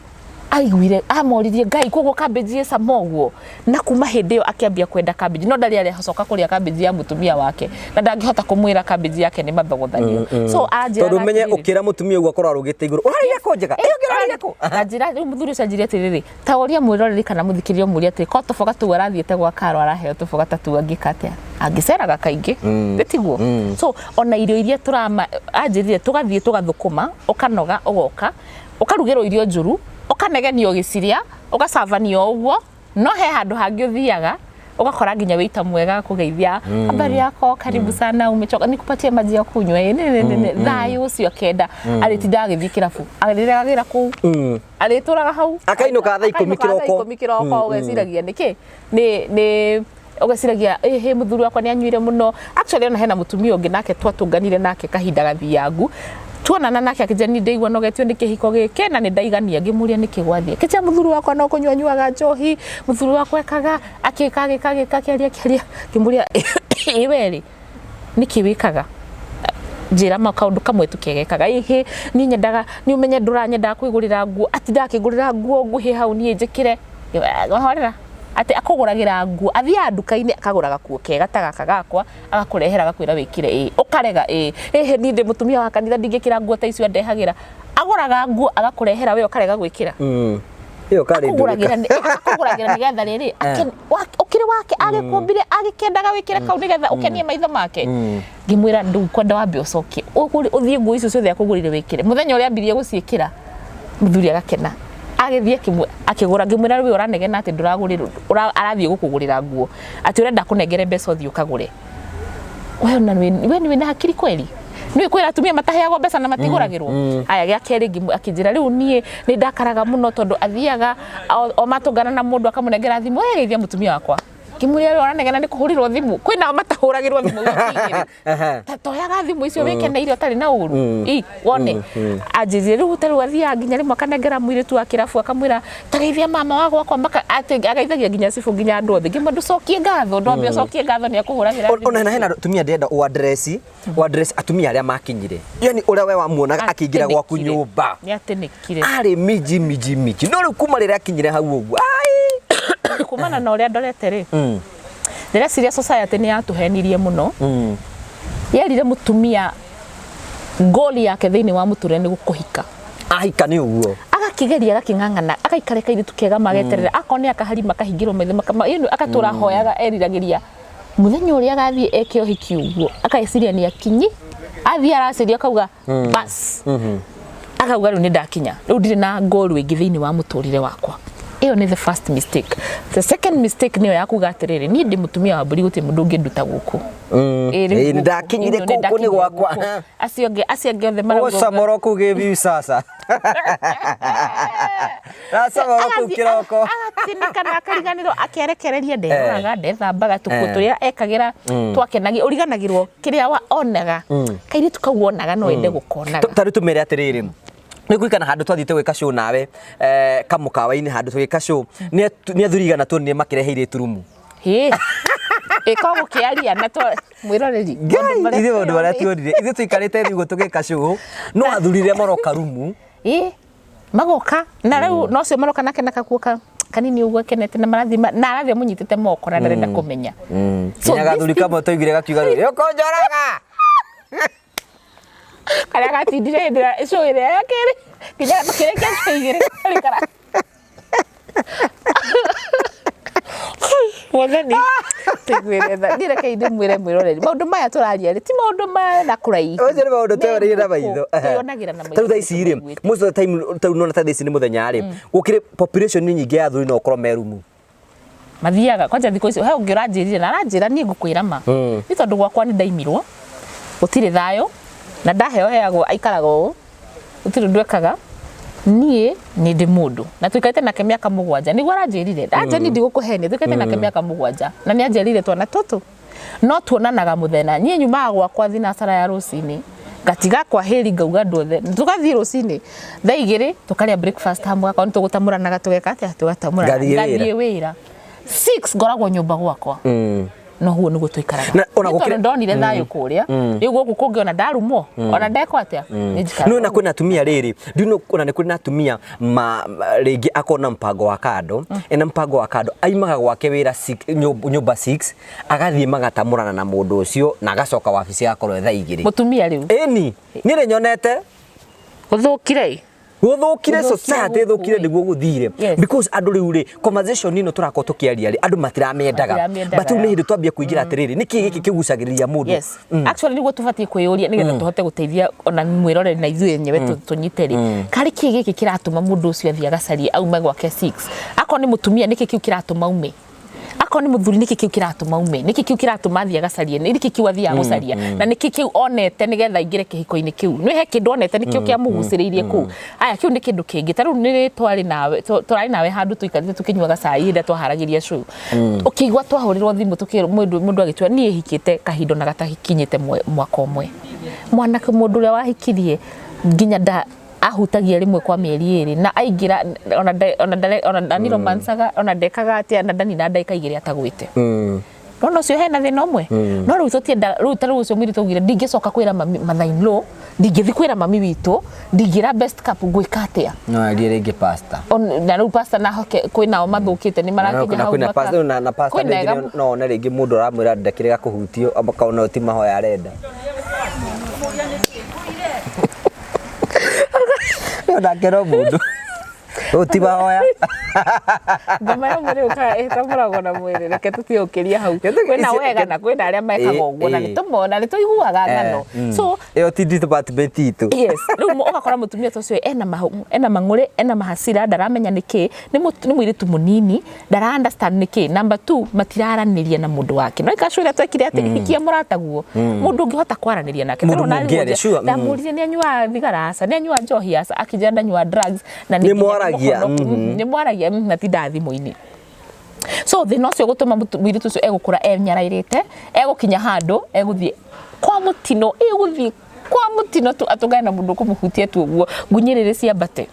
aiguire amoririe Ngai, koguo cabbage ĩcama ũguo? Na kuma hĩndĩ ĩyo akĩambia kwenda cabbage, no ndarĩ aracoka kũrĩa cabbage ya mũtumia wake, na ndangĩhota kũmwĩra cabbage yake nĩ mathogothanio. So anjĩraga Tondũ ũmenye atĩrĩrĩ, ũkĩra mũtumia ũguo akorwo arũgĩte igũrũ, ũrarĩire kũ njega ĩyo ũngĩ ũrarĩire kũ? Anjĩra rĩu mũthuri ũcio anjĩre atĩrĩrĩ, ta ũria mwĩroreri kana mũthikĩrĩria ũmũrie atĩrĩ, ko tũboga tũu arathiĩte gwa Karo araheo tũboga ta tũu, angĩka atĩa? Angĩceraga kaingĩ, tiguo? So ona irio iria tũrama, anjĩrire tũgathiĩ tũgathũkũma, ũkanoga, ũgoka ũkarugĩrwo irio njũru, ũkanegenio ũgĩcirĩa, ũgacabanio ũguo. No he handũ hangĩ ũthiaga ũgakora nginya wĩita mwega kũgeithia, "Habari yako? Karibu sana. Umechoka? Nikupatie maji ya kunywa?" Ĩ, nĩ nĩ nĩ thayũ ũcio akenda. Arĩtindaga agĩthiĩ kĩrabu, arĩregagĩra kũu, arĩtũraga hau. Akainũka thaa 10 Akainũka thaa kĩroko. 10 kĩroko. Ũgeciragia nĩkĩ nĩ ũgeciragia, ĩhĩ, mũthuri wakwa nĩ anyuire mũno. Actually, ona hena mũtumia ũngĩ nake twatũnganire nake kahinda gathiangu, tuonana nake akĩnjĩra, "Nĩ ndaigua nogetio nĩ kĩhiko gĩkĩ na nĩ ndaigania." Ngĩmũria nĩkĩ gwathiĩ. Kĩnjĩra, "Mũthuri wakwa no kũnyua anyuaga njohi, mũthuri wakwa ekaga akĩka agĩka agĩka akĩaria akĩaria." Ngĩmũria, "Ĩ we rĩ, nĩkĩ wĩkaga? Njĩra ma kaũndũ kamwe tu kegekaga." "Ĩhĩ, niĩ nyendaga nĩ ũmenye ndũranyendaga kwĩgũrĩra nguo, atindaga akĩngũrĩra nguo nguhĩ hau niĩ njĩkĩre." Horera, atĩ akũgũragĩra nguo, athiaga nduka-inĩ akagũra gakuo kega ta gaka gakwa, agakũrehera, agakwĩra wĩkĩre, ĩ ũkarega. Ĩ ĩhĩ, niĩ ndĩ mũtumia wa kanitha, ndingĩkĩra nguo ta icio andehagĩra. Agũraga nguo agakũrehera, we ũkarega gwĩkĩra. Ĩyo karĩ akũgũragĩra akũgũragĩra nĩgetha rĩrĩ ũkĩrĩ wake agĩkũmbire, agĩkendaga wĩkĩre kau nĩgetha ũkenie maitho make. Ngĩmwĩra, "Ndũkwenda wambe ũcokie ũthiĩ nguo icio ciothe akũgũrire wĩkĩre." Mũthenya ũrĩa ambirie gũciĩkĩra, mũthuri agakena, agĩthiĩ akĩgũra. Ngĩmwĩra, "Rĩu ũranegena atĩ ndũragũrĩrwo, arathiĩ gũkũgũrĩra nguo, atĩ ũrenda kũnengere mbeca ũthiĩ ũkagũre. We ona we nĩ wĩna hakiri kweli? Nĩ kwĩra atumia mataheagwo mbeca na matigũragĩrwo?" Aya, gĩa kerĩ akĩnjĩra, "Rĩu niĩ nĩ ndakaraga mũno tondũ athiaga o matũngana na mũndũ akamũnengera thimũ, 'Ĩ, geithia mũtumia wakwa.' Ngĩmwĩra rĩu ũranegena nĩ kũhũrĩrwo thimũ, kwĩ nao matahũragĩrwo thimũ wiki igĩrĩ. Ta toyaga thimũ icio wĩkeneire ũtarĩ na ũru. Ĩ, wone. Anjĩrire rĩu ta rĩu athiaga nginya rĩmwe akanengera mũirĩtu wa kĩrabu akamwĩra tageithia mama wa gwakwa maka atĩ ageithagia nginya cibũ nginya andũ othe. Ngĩmwĩra ndũcokie ngatho, ndwambe ũcokie ngatho nĩ akũhũragĩra thimũ. Ona hena atumia ndĩrenda ũ address, ũ address atumia arĩa makinyire, yani ũrĩa we wamuonaga akĩingĩra gwaku nyũmba Nĩ atĩnĩkire. Arĩ minji minji minji, no rĩu kuma rĩrĩa akinyire hau ũguo, ai. Kumana na ũrĩa ndorete rĩ, ndĩreciria society nĩ yatũhenirie mũno. Yerire mũtumia goal yake thĩinĩ wa mũtũrĩre nĩ gũkũhika. Ahika nĩ ũguo. Agakĩgeria, agakĩng'ang'ana, agaikara kairĩtu kega mageterera, akorwo nĩ akaharima akahingĩrwo maitho you know, agatũra ahoyaga eriragĩria mũthenya ũrĩa agathiĩ eke ũhiki ũguo, akeciria nĩ akinyi, athiĩ araciria akauga bas, akauga rĩu nĩ ndakinya, rĩu ndirĩ na goal ĩngĩ thĩinĩ wa mũtũrĩre wakwa. Ĩyo nĩ the first mistake. The second mistake nĩyo ya kuga atĩrĩrĩ, niĩ ndĩ mũtumia wa mbũri, gũtirĩ mũndũ ũngĩnduta gũkũ. Ĩ, rĩu Ĩ, gũkũ, nĩndakinyire ĩ, kũu, kũu nĩ nĩndakinyire gwakwa. gũkũ. Acio angĩ othe marauga ũguo. Ũcamoro kũu gĩbiu sasa. Racamoro kũu kĩroko. Agatinĩka na akariganĩrwo, akerekereria, nderoraga, ndethambaga, tũkuo tũrĩa ekagĩra twakenagia, ũriganagĩrwo kĩrĩa onaga kairĩtu kau onaga no ende gũkonaga. Ta rĩu tũmere atĩrĩrĩ, nĩ kũririkana handũ twathiĩte gwĩka show nawe, kamũkawa-inĩ handũ tũgĩka show, nĩ athuri igana tuonire makĩrehe airĩtu rumu. Hĩ, ĩko gũkĩaria na twa mwĩroreri. Ngai, ithuĩ maũndũ marĩa tuonire, ithuĩ tũikarĩte thĩ ũguo tũgĩka show, no athuri rĩrĩa maroka rumu. Ĩ, magoka na rĩu no cio maroka nake na kakuo ka kanini ũguo akenete na marathiĩ na arathiĩ amũnyitĩte moko na ndarenda kũmenya. So nginya gathuri kamwe twaiguire gakiuga rĩu ũkũnjoraga. Karĩa gatindire hĩndĩ ĩrĩa show ĩrĩa ya kerĩ nginya makĩrĩkia show igĩrĩ karĩ kara Mwathani tũiguĩre tha. Niĩ rekei ndĩmwĩre mwĩroreri, maũndũ maya tũraria rĩ ti maũndũ ma na kũraihu. Ũcio nĩ maũndũ tweyoneire na maitho. Twĩyonagĩra na maitho. Ta rĩu thaa ici rĩ, most of the time, ta rĩu nona ta thaa ici nĩ mũthenya rĩ, gũkĩrĩ population nĩ nyingĩ ya athuri no ũkorwo me rumu. Mathiaga kwanja thikũ ici he ũngĩ ũranjĩrire na aranjĩra niĩ ngũkwĩra ma nĩ tondũ gwakwa nĩ ndaimirwo, gũtirĩ thayũ na ndaheo heagwo aikaraga ũũ, gũtirĩ ũndũ ekaga, niĩ nĩ ndĩ mũndũ na tũikarĩte nake mĩaka 7, nĩguo aranjĩrire anja niĩ ndigũkũhenia, tũikarĩte nake mĩaka 7 na nĩ anjĩrire twana tũtũ no tuonanaga mũthenya, niĩ nyumaga gwakwa thinacara ya rũcinĩ, ngatiga kwa hĩri, ngauga andũ othe tũgathiĩ rũcinĩ thaa 2 tũkarĩa breakfast hamwe, akorwo nĩ tũgũtamũranaga tũgeka atĩa, tũgatamũrana. Ngathiĩ wĩra. Ngathiĩ wĩra 6 ngoragwo nyũmba gwakwa, no huo nĩguo tũikaraga. Na ona Nĩ tondũ ndonire thayũ kũrĩa, rĩu gũkũ kũngĩ ona ndarumwo ona ndekwo atĩa nĩ njikaraga. No na kwĩna atumia rĩrĩ, ndino ona nĩ kũrĩ na atumia ma rĩngĩ akona mpango wa kando, ena mpango wa kando, aimaga gwake wĩra nyũmba 6, agathiĩ magatamũrana na mũndũ ũcio na agacoka wabici agakorwo thaa 2. Mũtumia rĩu. Ĩni, niĩ nĩ nyonete. Gũthũkire ĩ? Gũthũkire. Gũthũkire. Society gũkũ ĩthũkire ĩ. Nĩguo gũthire. Because andũ rĩu rĩ, conversation ĩno tũrakorwo tũkĩaria rĩ, andũ matiramendaga. Matiramendaga, But rĩu nĩ hĩndĩ twambia kũingĩra atĩrĩrĩ, nĩkĩ gĩkĩ kĩgucagĩrĩria mũndũ? Yes. Actually nĩguo tũbatiĩ kwĩyũria nĩgetha tũhote gũteithia ona mwĩroreri na ithuĩ enyewe tũnyite rĩ, karĩ kĩ gĩkĩ kĩratũma mũndũ ũcio athiĩ agacarie aume gwake 6? Akorwo nĩ mũtumia, nĩkĩ kĩu kĩratũma aume? Akorwo nĩ mũthuri, nĩkĩ kĩu kĩratũma aume? Nĩkĩ kĩu kĩratũma athiĩ agacarie? Nĩkĩ kĩu athiaga gũcaria na nĩkĩ kĩu onete nĩgetha aingĩre kĩhiko-inĩ kĩu? Nĩ he kĩndũ onete nĩkĩo kĩamũgucĩrĩirie kũu. Aya, kĩu nĩ kĩndũ kĩngĩ. Ta rĩu nĩ twarĩ nawe, tũrarĩ nawe handũ tũikarĩte tũkĩnyuaga cai hĩndĩ ĩrĩa twaharagĩria show, ũkĩigua twahũrĩrwo thimũ tũkĩrwo mũndũ agĩtua niĩ hikĩte kahinda ona gatakinyĩte mwaka ũmwe, mwanake mũndũ ũrĩa wahikirie nginya nda ahutagia rĩmwe kwa mĩeri 2 na aingĩra ona ona ona ndani romancaga ona ndekaga atĩa na ndanina ndagĩka 2 atagwĩte. Nona ũcio hena thĩna ũmwe, no rĩu tũtienda rĩu ta rĩu ũcio mũirĩtu augire ndingĩcoka kwĩra mami mother in law, ndingĩthi kwĩra mami witũ, ndingĩra best couple, ngwĩka atĩa? No arie rĩngĩ pastor. Na rĩu pastor na hoke kwĩnao mathũkĩte nĩ marakinya na hau kwĩna pastor na pastor kwĩna rĩngĩ no one rĩngĩ mũndũ aramwĩra ndakĩrega kũhutio, akaona ũyũ ti mahoya arenda. Nake no mũndũ ũyũ ti mahoya. Ngoma ya mwĩrĩ ũkaga ĩtamũragwo na mwĩrĩ, reke tũtige gũkĩria hau. Kwĩna wega na kwĩna arĩa mekaga ũguo na nĩtũmona nĩtũiguaga ng'ano, so Ĩyo ti department itũ. Yes, rĩu ũgakora mũtumia ta ũcio ena ena mang'ũrĩ, ena mahasira, ndaramenya nĩkĩ, nĩ mũirĩtu mũnini, ndara understand nĩkĩ. Number two, matiraranĩria na mũndũ wake no ikacu ĩrĩa twekire atĩ hikia mũrataguo, mũndũ ũngĩhota kwaranĩria nake. Mũndũ Ta rĩu ona mũngĩaria, sure. Ndamũririe nĩ anyuaga thigara? Aca. Nĩ anyuaga njohi? Aca. Akĩnjĩra ndanyuaga drugs na Nĩ nginya mwaragia, mũhonoku. Nĩ mwaragia, na tindaga thimũ-inĩ. So thĩna ũcio gũtũma mũirĩtu ũcio egũkũra enyarairĩte, egũkinya handũ egũthiĩ kwa mũtino, egũthiĩ kwa mũtino tu atũngane na mũndũ ũkũmũhutia tu ũguo, ngunyĩrĩrĩ ciambate,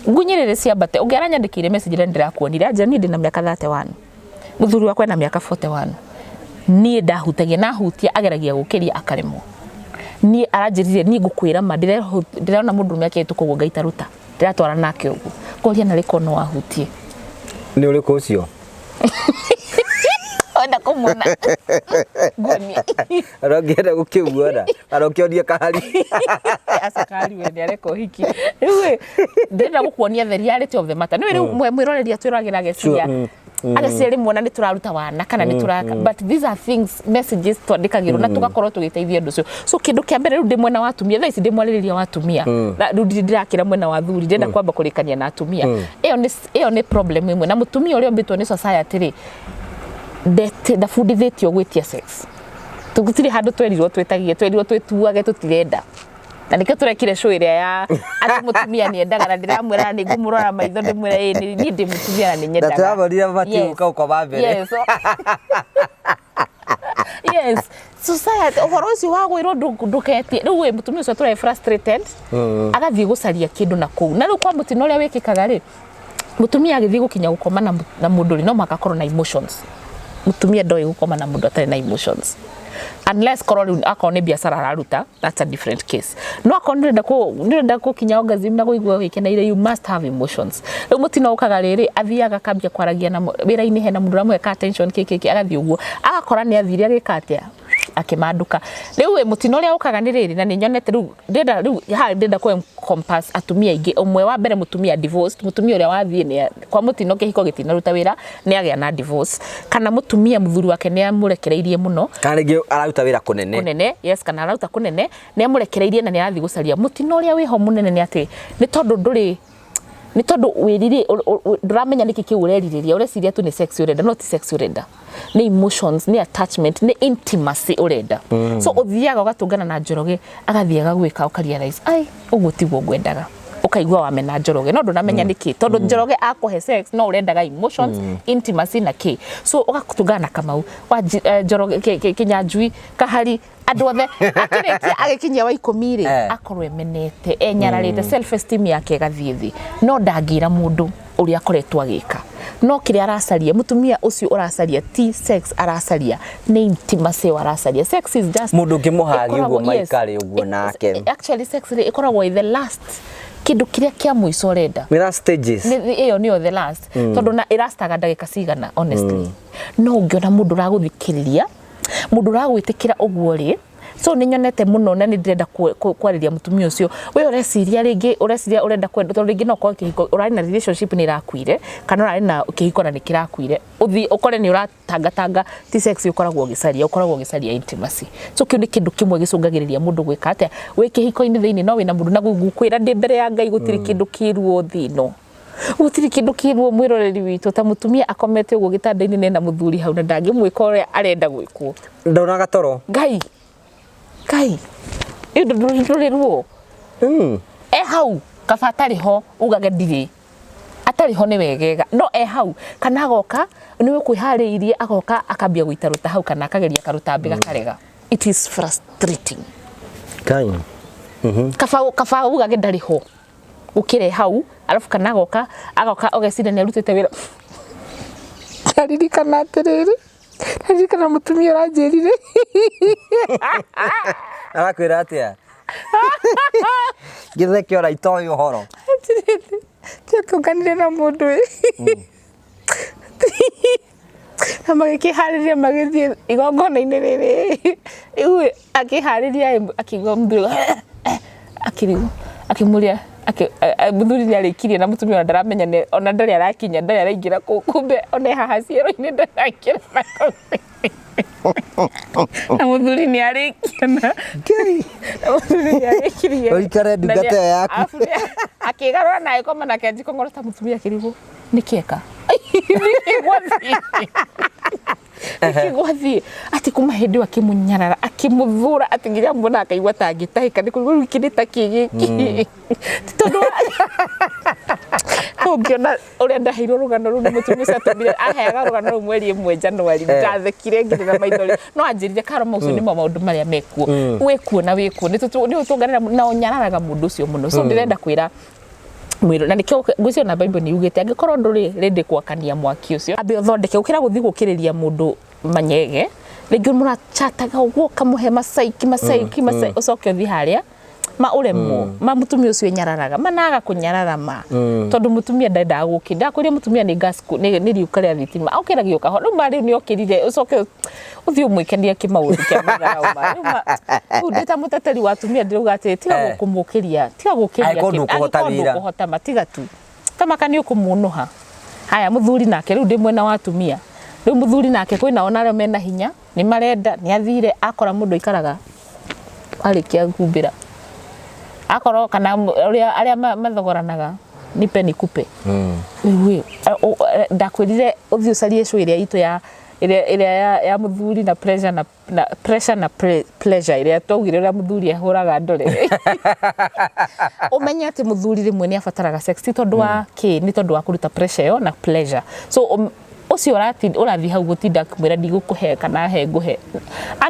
ngunyĩrĩrĩ ciambate. Ũngĩ aranyandĩkĩire message ĩrĩa ndĩrakuonire, anjĩra niĩ ndĩna mĩaka 31, mũthuri wakwa ena mĩaka 41, niĩ ndahutagia nahutia ageragia gũkĩria akaremwo. Niĩ aranjĩrire niĩ ngũkwĩra ma ndĩrona mũndũrũme akĩhĩtũka ũguo ngaita rũta ndĩratwara nake ũguo, ngoria narĩ korwo no ahutie. Nĩ ũrĩkũ ũcio? Wenda kũmuona nguonie. Arongĩenda gũkĩmuona arokĩonia kahari. Acakari we nĩ areka ũhiki. Rĩu ĩ, ndĩrenda gũkuonia the reality of the matter. Nĩũĩ rĩu mwĩroreri atwĩragĩra ageciria ageciria rĩmwe ona nĩ tũraruta wana kana nĩ tũraka, but these are things, messages twandĩkagĩrwo na tũgakorwo tũgĩteithia ũndũ ũcio. So kĩndũ kĩa mbere rĩu ndĩ mwena wa atumia, thaa ici ndĩ mwarĩrĩria wa atumia. Rĩu ndirĩ ndĩrakĩra mwena wa athuri, ndĩrenda kwamba kũrĩkania na atumia. Ĩyo nĩ problem ĩmwe. Na mũtumia ũrĩa ũmbĩtwo nĩ society rĩ, ndabundithĩtio gwĩtia sex. Tũtirĩ handũ twerirwo twĩtagie, twerirwo twĩtuage tũtirenda, na nĩkĩo tũrekire show ĩrĩa ya atĩ mũtumia nĩ endaga, na ndĩramwĩra na nĩngũmũrora maitho ndĩmwĩre ĩĩ niĩ ndĩ mũtumia na nĩ Na nyendaga. tũramonire mabatiĩ gũka gũkoma mbere. Yes, society ũhoro ũcio wa gwĩrwo ndũketie, rĩu ĩ mũtumia ũcio atũrae frustrated, agathiĩ gũcaria kĩndũ na kũu. Na rĩu kwa mũtino ũrĩa wĩkĩkaga rĩ, mũtumia agĩthiĩ gũkinya gũkoma na mũndũ rĩ, no mũhaka akorwo na emotions. Mũtumia ndoĩ gũkoma na mũndũ atarĩ na emotions, unless korwo rĩu akorwo nĩ biacara araruta, that's a different case. No akorwo nĩũrenda gũkinya orgasm na kũigua wĩkeneire, you must have emotions. Rĩu mũtino ũkaga rĩrĩ, athiaga akambia kwaragia na wĩra-inĩ hena mũndũ ũramũhe ka attention kĩ kĩ kĩ, agathiĩ ũguo agakora nĩ athire agĩka atĩa, akĩmanduka. Rĩu ĩ mũtino ũrĩa ũkaga nĩ rĩrĩ, na nĩ nyonete rĩu ndĩrenda, rĩu haha ndĩrenda kũ encompass atumia aingĩ. Ũmwe wa mbere, mũtumia divorced, mũtumia ũrĩa wathiĩ nĩ kwa mũtino kĩhiko gĩtinaruta wĩra, nĩ agĩa na divorce, kana mũtumia mũthuri wake nĩ amũrekereirie mũno. Kana rĩngĩ araruta wĩra kũnene. Kũnene, yes, kana araruta kũnene, nĩ amũrekereirie na nĩ arathiĩ gũcaria. Mũtino ũrĩa wĩho mũnene nĩ atĩ nĩ tondũ ndũrĩ, nĩ tondũ wĩriri ndũramenya nĩkĩ kĩu ũrerirĩria, ũreciria tu nĩ sex ũrenda, no ti sex ũrenda, nĩ emotions, nĩ attachment, nĩ intimacy ũrenda. So ũthiaga ũgatũngana na Njoroge, agathiĩ agagwĩka, ũkarealize ai ũguo tiguo ngwendaga, ũkaigua wamena Njoroge, no ndũnamenya nĩkĩ, tondũ Njoroge akũhe sex, no ũrendaga emotions, intimacy na kĩ. So ũgatũngana na Kamau wa Njoroge, Kĩnyanjui, Kahari, andũ othe, akĩrĩkia agĩkinyia wa 10 rĩ, akorwo emenete, enyararĩte, self esteem yake ĩgathiĩ thĩ, no ndangĩra mũndũ ũrĩa akoretwo agĩka. No kĩrĩa aracaria, mũtumia ũcio ũracaria ti sex, aracaria nĩ intimacy ĩyo aracaria. Sex is just Mũndũ ũngĩmũhagi ũguo ĩkoragwo- yes. maikare ũguo nake. Actually sex rĩ, ĩkoragwo ĩ the last, kĩndũ kĩrĩa kĩa mũico ũrenda. Nĩ last stages. Ĩyo nĩyo the last, tondũ na ĩrastaga ndagĩka cigana, honestly. No ũngĩona mũndũ ũragũthikĩrĩria, mũndũ ũragwĩtĩkĩra ũguo rĩ, so nĩ nyonete mũno na nĩ ndĩrenda kwarĩria mũtumia ũcio we ũreciria, rĩngĩ ũreciria ũrenda kwenda, tondũ rĩngĩ no ũkorwo kĩhiko ũrarĩ na relationship nĩ ĩrakuire, kana ũrarĩ na kĩhiko na nĩ kĩrakuire, ũthiĩ ũkore nĩ ũratangatanga, ti sex ũkoragwo ũgĩcaria, ũkoragwo ũgĩcaria intimacy. So kĩu nĩ kĩndũ kĩmwe gĩcũngagĩrĩria mũndũ gwĩka atĩa, wĩ kĩhiko-inĩ thĩinĩ no wĩna mũndũ, na gũkwĩra ndĩ mbere ya Ngai, gũtirĩ kĩndũ kĩruo thĩ ĩno, gũtirĩ kĩndũ kĩruo, mwĩroreri witũ, ta mũtumia akomete ũguo gĩtanda-inĩ nena mũthuri hau na ndangĩmwĩka ũrĩa arenda gwĩkwo. Ndonaga toro. Ngai, Ngai, ndũrĩ ruo e hau, kaba atarĩ ho, ugage ndirĩ, atarĩ ho nĩ wegega, no e hau, kana agoka nĩ ũkwĩharĩirie, agoka akambia gũita rũta hau, kana akageria karũtambĩ gakarega. It is frustrating. Ngai. Kaba ugage ndarĩ ho gũkĩre hau, arabu kana agoka ũgeciria nĩ arutĩte wĩra. Ndaririkana atĩrĩrĩ, ndaririkana mũtumia ũranjĩrire. Arakwĩra atĩa? Gĩtheke ora itoĩ ũhoro. Atĩrĩrĩ, tiatũnganire na mũndũ ĩ na magĩkĩharĩria magĩthiĩ igongona-inĩ rĩrĩ. Rĩu ĩ, akĩharĩria ĩ, akĩigua mũthuri akĩrigwo, akĩmũria mũthuri nĩ arĩkirie, na mũtumia ona ndaramenya ona ndarĩ arakinya, ndarĩ araingĩra kũu, kumbe ona e haha ciero-inĩ, ndaraingĩra na kũu. Na mũthuri nĩ arĩkia na mũthuri nĩ arĩkirie. Ũikare ndungata ĩyo yaku. Arabu akĩgarũra na agĩkoma nake njikong'oro ta mũtumia akĩrigwo nĩkĩeka, nĩkĩ gwathiĩ, nĩkĩ gwathiĩ, atĩ kuma hĩndĩ ĩyo akĩmũnyarara, akĩmũthũra, atĩ nginya muona akaigua ta angĩtahĩka nĩ kũigua rĩu gĩkĩ nĩ ta kĩ gĩkĩ, ti tondũ Ũngĩona ũrĩa ndaheirwo rũgano rũu nĩ mũtumia ũcio atũmire aheaga rũgano rũu mweri ĩmwe January, ndathekire ngĩrĩra maithori. No anjĩrire Karo, maũcio nĩmo maũndũ marĩa mekuo, wĩkuo na wĩkuo nĩ ũtũnganĩra na ũnyararaga mũndũ ũcio mũno. So ndĩrenda kwĩra mwĩrũ na nĩkĩo ngwĩciria na Bible nĩ yugĩte angĩkorwo ndũrĩ ready gwakania mwaki ũcio, ambe ũthondeke gũkĩra gũthiĩ gũkĩrĩria mũndũ manyege rĩngĩ mũrachataga ũguo ũkamũhe macaiki macaiki macaiki, ũcoke ũthiĩ harĩa ma ũremwo ma mũtumia ũcio enyararaga managa kũnyarara ma tondũ mũtumia ndendaga gũkĩ ndakwĩria mũtumia nĩ gas nĩ riũka rĩa thitima okĩragio kahora rĩu ma rĩu nĩ okĩrire ũcoke ũthiĩ ũmwĩkenia kĩmaũndũ kĩa matharau ma rĩu ma rĩu ndĩ ta mũteteri wa atumia ndĩrauga atĩ tiga kũmũkĩria, tiga gũkĩria. Angĩkorwo ndũkũhota Angĩkorwo wĩra. ndũkũhota ma tiga tu tamaka nĩ ũkũmũnũha. Haya, mũthuri nake, rĩu ndĩ mwena wa atumia, rĩu mũthuri nake kwĩna ona arĩa mena hinya nĩ marenda nĩ athire akora mũndũ aikaraga arĩkia humbĩra akorwo kana ũrĩa arĩa mathogoranaga nipe nikupe. Rĩu ĩ, ndakwĩrire ũthiĩ ũcarie show ĩrĩa itũ ya ĩrĩa ya mũthuri na pressure na pressure na pleasure ĩrĩa twaugire ũrĩa mũthuri ahũraga ndore, ũmenye atĩ mũthuri rĩmwe nĩ abataraga sex ti tondũ wa kĩ, nĩ tondũ wa kũruta pressure ĩyo na pleasure. So ũcio ũrathiĩ hau gũtinda akĩmwĩra ndigũkũhe kana he ngũhe,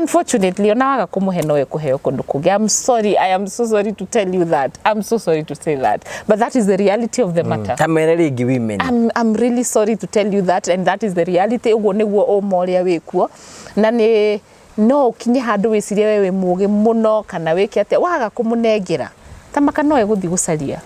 unfortunately ona waga kũmũhe no ekũheo kũndũ kũngĩ. I'm sorry, I am so sorry to tell you that, I'm so sorry to say that, but that is the reality of the matter. Ta mere rĩngĩ women. I'm really sorry to tell you that, and that is the reality. Ũguo nĩguo ũma ũrĩa wĩkuo na nĩ no ũkinye handũ wĩcirie we wĩ mũgĩ mũno kana wĩke atĩa, waga kũmũnengera tamaka no egũthiĩ gũcaria,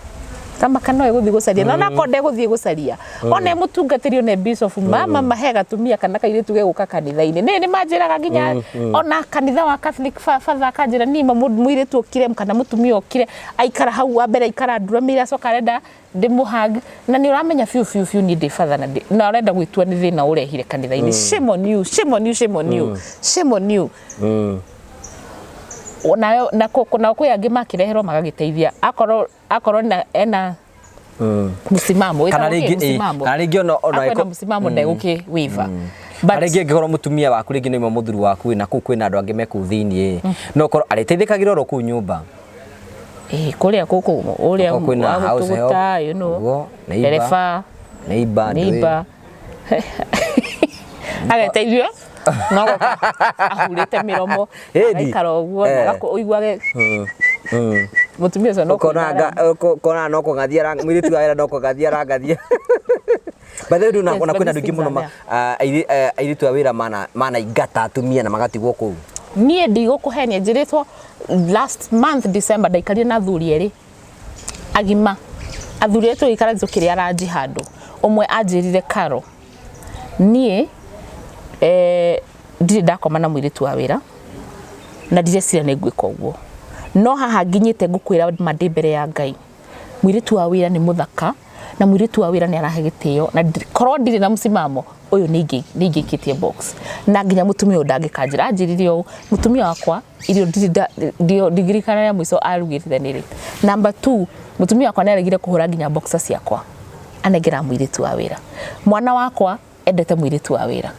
tamaka no egũthiĩ gũcaria, na onakorwo ndegũthiĩ gũcaria ona e mũtungatĩri ona e bishop mama mahe gatumia kana kairĩtu gegũka kanitha-inĩ nĩ manjĩraga nginya ona kanitha wa Catholic father akanjĩra niĩ ma mũirĩtu okire kana mũtumia okire aikara hau wa mbere aikara nduramĩire acoka arenda ndĩmũhag na nĩ ũramenya biũ biũ biũ niĩ ndĩ father na na ũrenda gwĩtua nĩ thĩna ũrehire kanitha-inĩ. Shame on you, shame on you, shame on you, shame on you. Nayo na nao kwĩ angĩ makĩreherwo magagĩteithia akorwo na ena msimamo. Kana wĩtagwo kĩ? rĩngĩ Msimamo. Kana rĩngĩ ona akorwo ena msimamo ndegũkĩ waiver. Kana rĩngĩ angĩkorwo mũtumia waku rĩngĩ nĩ mũthuri waku na kũu kwĩna andũ angĩ me kũu thĩiniĩ, no ũkorwo arĩteithĩkagĩra oro kũu nyũmba. Kũrĩa gũkũ ũrĩa Okorwo kwĩna wa house help, gũtũgũta, ũguo, neighbor, ndereba, neighbor, ndũĩ. Neighbor ageteithio no goka ahurĩte mĩromo. Ĩni. Agaikara ũguo na ũiguage mũtumia ũcio no Ũkona kũina ũkona no kũng'athia mũirĩtu wa wĩra no kũng'athia arangathia. By the way, Yes, ona but kwĩna andũ these aingĩ mũno things are airĩtu a wĩra manaingata atumia na magatigwo kũu. Niĩ ndigũkũhenia, njĩrĩtwo last month December ndaikarire na athuri erĩ agima, athuri erĩ tũgĩikara tũkĩrĩa ranji handũ. Ũmwe anjĩrire, "Karo, niĩ ndirĩ ndakoma na mũirĩtu wa wĩra na ndireciria nĩ ngwĩka ũguo, no haha nginyĩte ngũkwĩra ma ndĩ mbere ya Ngai, mũirĩtu wa wĩra nĩ mũthaka na mũirĩtu wa wĩra nĩ arahe gĩtĩo na korwo ndirĩ na msimamo ũyũ nĩ ingĩikĩtie box na nginya mũtumia ũyũ ndangĩkanjĩra." Anjĩrire ũũ, "Mũtumia wakwa irio ndirĩ ndigirikana rĩa mũico arugĩte nĩ rĩ. Number 2, mũtumia wakwa nĩ aregire kũhũra nginya boxer ciakwa, anengera mũirĩtu wa wĩra. Mwana wakwa endete mũirĩtu wa wĩra.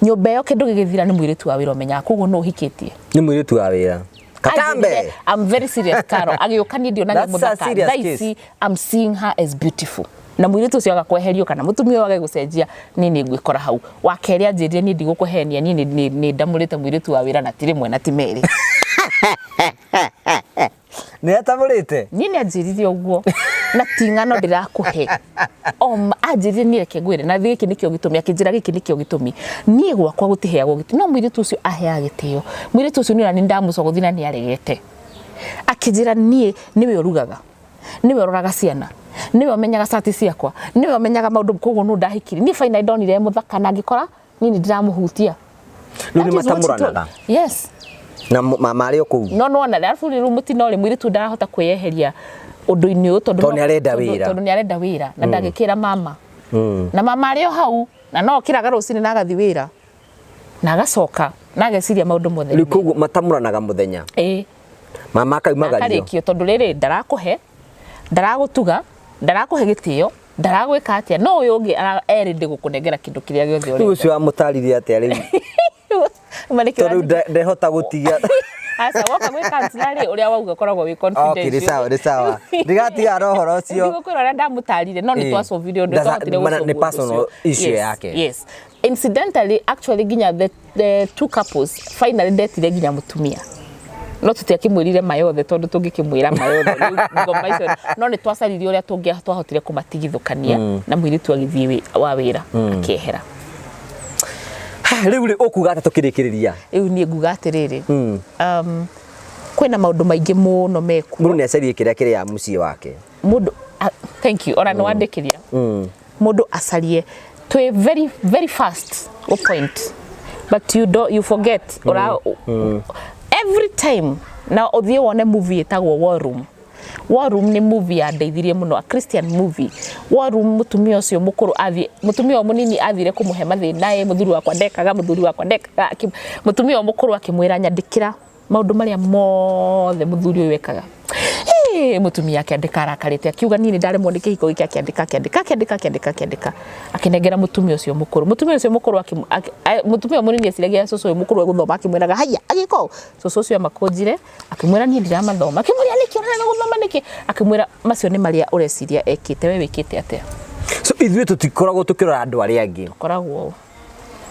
Nyũmba ĩyo kĩndũ gĩgĩthira nĩ mũirĩtu wa wĩra ũmenyaga, koguo nũ ũhikĩtie?" Nĩ mũirĩtu wa wĩra. Katambe. Anjĩrire, "I'm very serious, Caro." Agĩũka niĩ ndionaga That's a mũthaka. serious Thaa case. ici I'm seeing her as beautiful. Na mũirĩtu ũcio aga kweherio kana mũtumia ũyũ age gũcenjia, niĩ nĩ ngwĩkora hau. Wa kerĩ anjĩrire, "Niĩ ndigũkũhenia, niĩ nĩ ndamũrĩte mũirĩtu wa wĩra na ti rĩmwe na ti merĩ." Nĩ atamũrĩte? Niĩ nĩ anjĩrire ũguo na ti ng'ano ndĩrakũhe. Anjĩrire, "Niĩ reke ngwĩre na gĩkĩ nĩkĩo gĩtũmi." Akĩnjĩra gĩkĩ nĩkĩo gĩtũmi niĩ gwakwa gũtiheagwo gĩtĩo, no mũirĩtu ũcio aheaga gĩtĩo. Mũirĩtu ũcio nĩ ndamũcogothi na nĩ aregete. Akĩnjĩra, "Niĩ nĩwe ũrugaga, nĩwe ũroraga ciana, nĩwe ũmenyaga cati ciakwa, nĩwe ũmenyaga maũndũ, koguo nũ ndahikirie niĩ finally ndonire e mũthaka na ngĩkora niĩ nĩ ndĩramũhutia." Rĩu nĩ That is what she told- matamũranaga. Yes. Na marĩ o kũu. No nĩwona arabu rĩu mũtino rĩ, mũirĩtu ndarahota kwĩyeheria ũndũ-inĩ ũyũ tondũ Tondũ nĩarenda wĩra. Tondũ nĩarenda wĩra na ndangĩkĩra mama na mama arĩ o hau na no okĩraga rũcinĩ na agathiĩ wĩra na agacoka na ageciria maũndũ mothe. Rĩu koguo matamũranaga mũthenya. Ĩĩ. Mama akaumagario. Akarĩkio tondũ rĩrĩ ndarakũhe, ndaragũtuga, ndarakũhe gĩtĩo, ndaragwĩka atĩa, no ũyũ ũngĩ erĩ ndĩgũkũnengera kĩndũ kĩrĩa gĩothe Rĩu ũrenda. ũcio wamũtarire atĩa rĩu? Ma nĩkĩo Tondũ ndehota gũtiga. Aca woka gwĩ counselor rĩ, ũrĩa wauga ũkoragwo wĩ Okay, nĩ confidential. sawa, nĩ sawa. Ndigatiga na ũhoro ũcio. Ndigũkwĩra ũrĩa ndamũtarire, no nĩ twacovire ũndũ, twahotire Mana- nĩ gũsolve ũndũ personal ũcio. issue Yes, yake. Yes. Incidentally, actually nginya the two couples finally ndetire nginya mũtumia, no tũtiakĩmwĩrire mayothe, tondũ tũngĩkĩmwĩra mayothe rĩu ngoma icio, no nĩ twacaririe ũrĩa twahotire kũmatigithũkania na mũirĩtu agĩthiĩ wa wĩra akĩehera. Rĩu rĩ, ũkuga atĩa tũkĩrĩkĩrĩria? Rĩu niĩ nguga atĩrĩrĩ, kwĩna maũndũ maingĩ mũno mekuo. Mũndũ nĩ acarie kĩrĩa kĩrĩa mũciĩ wake. Mũndũ thank you, ona nĩ wandĩkĩria mũndũ acarie. Twĩ very very fast go point, but you don't, you forget ora every time. Na ũthiĩ wone movie ĩtagwo War Room. War Room nĩ movie yandeithirie mũno, a Christian movie. War Room, mũtumia ũcio mũkũrũ athiĩ, mũtumia ũyũ mũnini athire kũmũhe mathĩna, ĩ mũthuri wakwa ndekaga, mũthuri wakwa ndekaga. Mũtumia ũyũ mũkũrũ akĩmwĩra, "Nyandĩkĩra maũndũ marĩa mothe mũthuri ũyũ ekaga." Ĩ, mũtumia akĩandĩka arakarĩte, akiuga, "Niĩ nĩ ndaremwo nĩ kĩhiko gĩkĩ." Akĩandĩka, akĩandĩka, akĩandĩka, akĩandĩka, akĩandĩka, akĩnengera mũtumia ũcio mũkũrũ. Mũtumia ũcio mũkũrũ mũtumia ũyũ mũnini eciragia cũcũ ũyũ mũkũrũ egũthoma akĩmwĩraga haya agĩka ũũ. Cũcũ ũcio amakũnjire, akĩmwĩra, "Niĩ ndiramathoma." Akĩmwĩra, "Nĩkĩ ũrarega gũthoma nĩkĩ?" Akĩmwĩra, "Macio nĩ marĩa ũreciria ekĩte, we wĩkĩte atĩa?" So ithuĩ tũtikoragwo tũkĩrora andũ arĩa angĩ. Koragwo.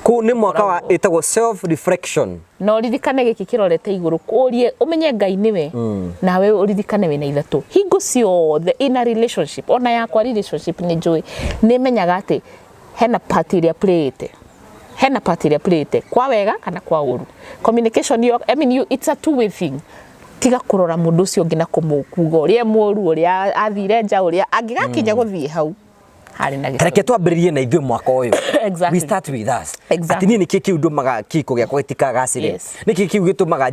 Kũu nĩ mwaka wa ĩtagwo self reflection. Na ũririkane gĩkĩ kĩrorete igũrũ, ũrie ũmenye Ngai nĩwe nawe, ũririkane wĩna ithatũ hingo ciothe in a relationship. Ona yakwa relationship, nĩ njũĩ, nĩ menyaga atĩ hena part ĩrĩa playĩte, hena part ĩrĩa playĩte kwa wega kana kwa ũru. Communication yo, I mean, you, it's a two way thing. Tiga kũrora mũndũ ũcio ũngĩ na kũmũkuga ũrĩa mũru, ũrĩa athire nja, ũrĩa angĩgakinya gũthiĩ hau harĩ na gĩtũmi. Reke twambĩrĩrie na ithuĩ mwaka ũyũ. Exactly. We start with us. Exactly. Atĩ niĩ nĩkĩ kĩu ndũmaga kĩhiko gĩakwa gĩtikagacĩre? Nĩkĩ kĩu gĩtũmaga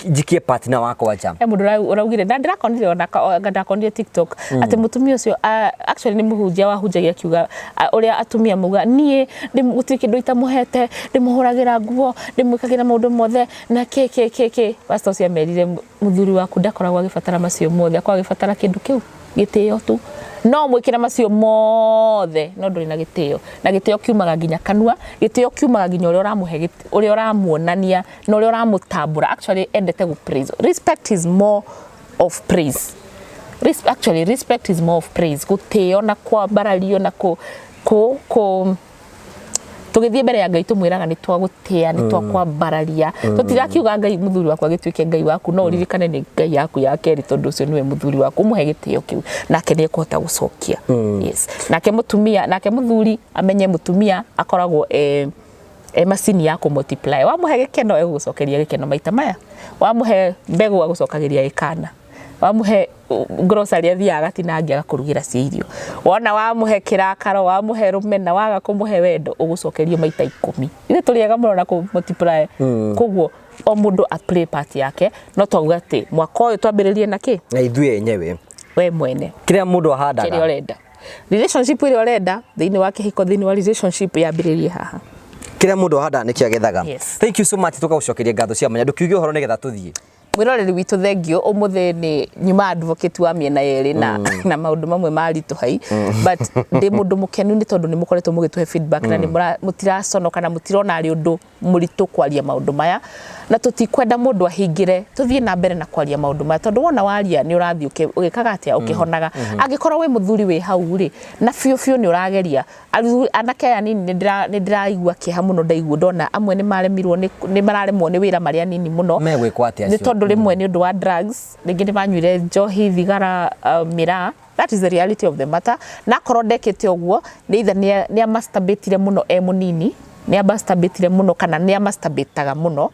njikie partner wakwa nja? He mũndũ ũraugire na ndĩrakonire, ona ndakonire TikTok, atĩ mũtumia ũcio, actually nĩ mũhunjia wahunjagia, akiuga ũrĩa atumia mauga, "Niĩ gũtirĩ kĩndũ itamũhete, ndĩmũhũragĩra nguo, ndĩmwĩkagĩra maũndũ mothe na kĩ kĩ kĩ kĩ." Pastor ũcio amerire, "Mũthuri waku ndakoragwo agĩbatara macio mothe, akoragwo agĩbatara kĩndũ kĩu gĩtĩo tu. No mwĩkĩre macio mothe, no ndũrĩ na gĩtĩo." Na gĩtĩo kiumaga nginya kanua, gĩtĩo kiumaga nginya ũrĩa ũramũhe, ũrĩa ũramuonania na ũrĩa ũramũtambũra. Actually endete gũ praise. Respect is more of praise. Actually respect is more of praise, gũtĩo na kwambarario na kũ tũgĩthiĩ mbere ya Ngai tũmwĩraga nĩ twagũtĩa, nĩ twakwambararia. Tũtirakiuga Ngai mũthuri waku agĩtuĩke Ngai waku, no ũririkane nĩ Ngai yaku ya kerĩ, tondũ ũcio nĩwe mũthuri waku. Ũmũhe gĩtĩo kĩu, nake nĩ ekũhota gũcokia. Yes. Nake mũtumia, nake mũthuri amenye mũtumia akoragwo e macini ya kũ multiply. Wamũhe gĩkeno, egũgũcokeria gĩkeno maita maya. Wamũhe mbegũ, agũcokagĩria ĩkana. Wamũhe grocery, athiaga agatinangia agakũrugĩra cia irio. Wona wamũhe kĩrakaro, wamũhe rũmena, waga kũmũhe wendo, ũgũcokerio maita 10. Ithuĩ tũrĩ ega mũno na kũ multiply. Koguo o mũndũ a play part yake. No twauga atĩ mwaka ũyũ twambĩrĩrie na kĩ? Na ithuĩ enyewe. We mwene. Kĩrĩa mũndũ ahandaga. Kĩrĩa ũrenda, relationship ĩrĩa ũrenda thĩinĩ wa kĩhiko, thĩinĩ wa relationship, yambĩrĩrie haha. Kĩrĩa mũndũ ahandaga nĩkĩo agethaga. Yes. Thank you so much. Tũkagũcokeria ngatho cia mwanya. Ndũkiuge ũhoro nĩgetha tũthiĩ. Mwĩroreri witũ, thengio. Ũmũthĩ nĩ nyuma advocate wa mĩena yerĩ na maũndũ mamwe maritũ hai, but ndĩ mũndũ mũkenu nĩ tondũ nĩ mũkoretwo mũgĩtũhe feedback na nĩ mũtiraconoka na mũtirona arĩ ũndũ mũritũ kwaria maũndũ maya, na tũtikwenda mũndũ ahingĩre. Tũthiĩ na mbere na kwaria maũndũ maya, tondũ wona waria nĩ ũrathiĩ ũgĩkaga atĩa, ũkĩhonaga. Angĩkorwo wĩ mũthuri wĩ hau rĩ, na biũ biũ nĩ ũrageria. Anake aya nini, nĩ ndĩraigua kĩeha mũno ndaigua ndona amwe nĩ maremirwo, nĩ mararemwo nĩ wĩra marĩ anini mũno. Megwĩkwo atĩa Nĩ acio? tondũ rĩmwe nĩ ũndũ wa drugs, rĩngĩ nĩ manyuire njohi, thigara, mĩraa. That is the reality of the matter. Na akorwo ndekĩte ũguo, nĩ either nĩ amasturbatire mũno e mũnini, nĩ amasturbatire mũno kana nĩ amasturbataga mũno.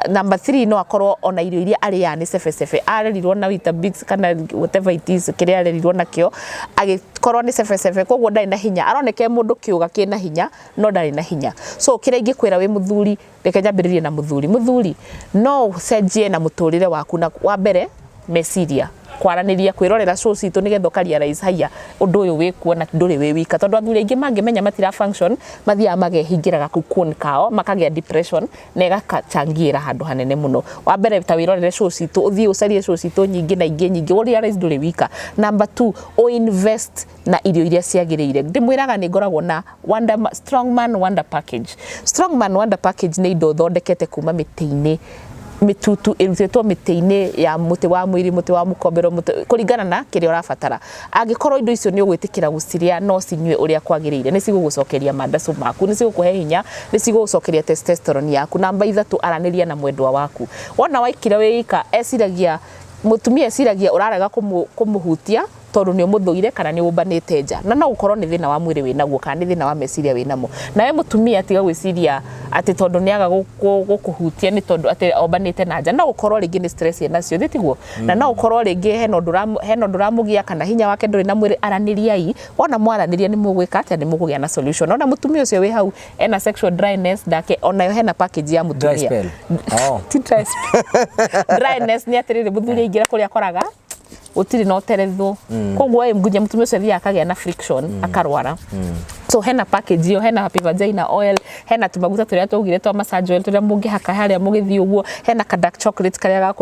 Number three, no akorwo ona irio iria arĩaga nĩ cebecebe, arerirwo na Weetabix kana whatever it is kĩrĩa arerirwo nakĩo, agĩkorwo nĩ cebecebe, koguo ndarĩ na hinya. Aroneka e mũndũ kĩũga kĩna hinya, no ndarĩ na hinya. So kĩrĩa ingĩkwĩra wĩ mũthuri, reke nyambĩrĩrie na mũthuri. Mũthuri, no ũcenjie na mũtũrĩre waku, na wa mbere meciria, kwaranĩria, kwĩrorera show citũ nĩgetha ũka realize haiya, ũndũ ũyũ wĩkuo na ndũrĩ wĩ wika, tondũ athuri aingĩ mangĩmenya matira function, mathiaga magehingĩra gacocoon kao, makagĩa depression na ĩgacangĩra handũ hanene mũno. Wa mbere, ta wĩrorere show citũ, ũthiĩ ũcarie show citũ nyingĩ na ingĩ nyingĩ, ũ realize ndũrĩ wika. Number two, ũ invest na irio iria ciagĩrĩire. Ndĩmwĩraga nĩ ngoragwo na Wonder, Strong Man Wonder Package. Strong Man Wonder Package nĩ indo thondekete kuma mĩtĩ-inĩ. Mĩtutu ĩrutĩtwo mĩtĩ-inĩ ya mũtĩ wa mwĩrĩ, mũtĩ wa mũkombero, mũtĩ, kũringana na kĩrĩa ũrabatara. Angĩkorwo indo icio nĩ ũgwĩtĩkĩra gũcirĩa no cinyue ũrĩa kwagĩrĩire, nĩ cigũgũcokeria mandacũ maku, nĩ cigũkũhe hinya, nĩ cigũgũcokeria testosterone yaku. Namba ithatũ, aranĩria na mwendwa waku. Wona waikira wĩ ika, eciragia, mũtumia eciragia ũrarega kũmũhutia tondũ nĩ ũmũthũire kana nĩ ũmbanĩte nja, na no gũkorwo nĩ thĩna wa mwĩrĩ wĩnaguo kana nĩ thĩna wa meciria wĩnamo. Nawe mũtumia tiga gwĩciria atĩ tondũ nĩ aga gũkũhutia nĩ tondũ atĩ ombanĩte na nja, no gũkorwo rĩngĩ nĩ stress enacio, githĩ tiguo? Na no gũkorwo rĩngĩ hena ũndũ ũramũgia kana hinya wake ndũrĩ na mwĩrĩ, aranĩriai. Wona mwaranĩria nĩ mũgwĩka atĩa? Nĩ mũkũgĩa na solution. Ona mũtumia ũcio wĩ hau ena sexual dryness ndake, onayo hena package ya Dry mũtumia. spell. Oh. Ti dry spell. Dryness nĩ atĩrĩrĩ, mũthuri aingĩra kũrĩa akoraga gũtirĩ na ũterethwo, koguo ĩ nginya mũtumia ũcio athiaga akagĩa na friction, akarwara. So hena package ĩyo, hena Happy Vagina oil, hena tũmaguta tũrĩa twaugire twa massage oil tũrĩa mũngĩhaka harĩa mũgĩthiĩ ũguo, hena ka dark chocolate karĩa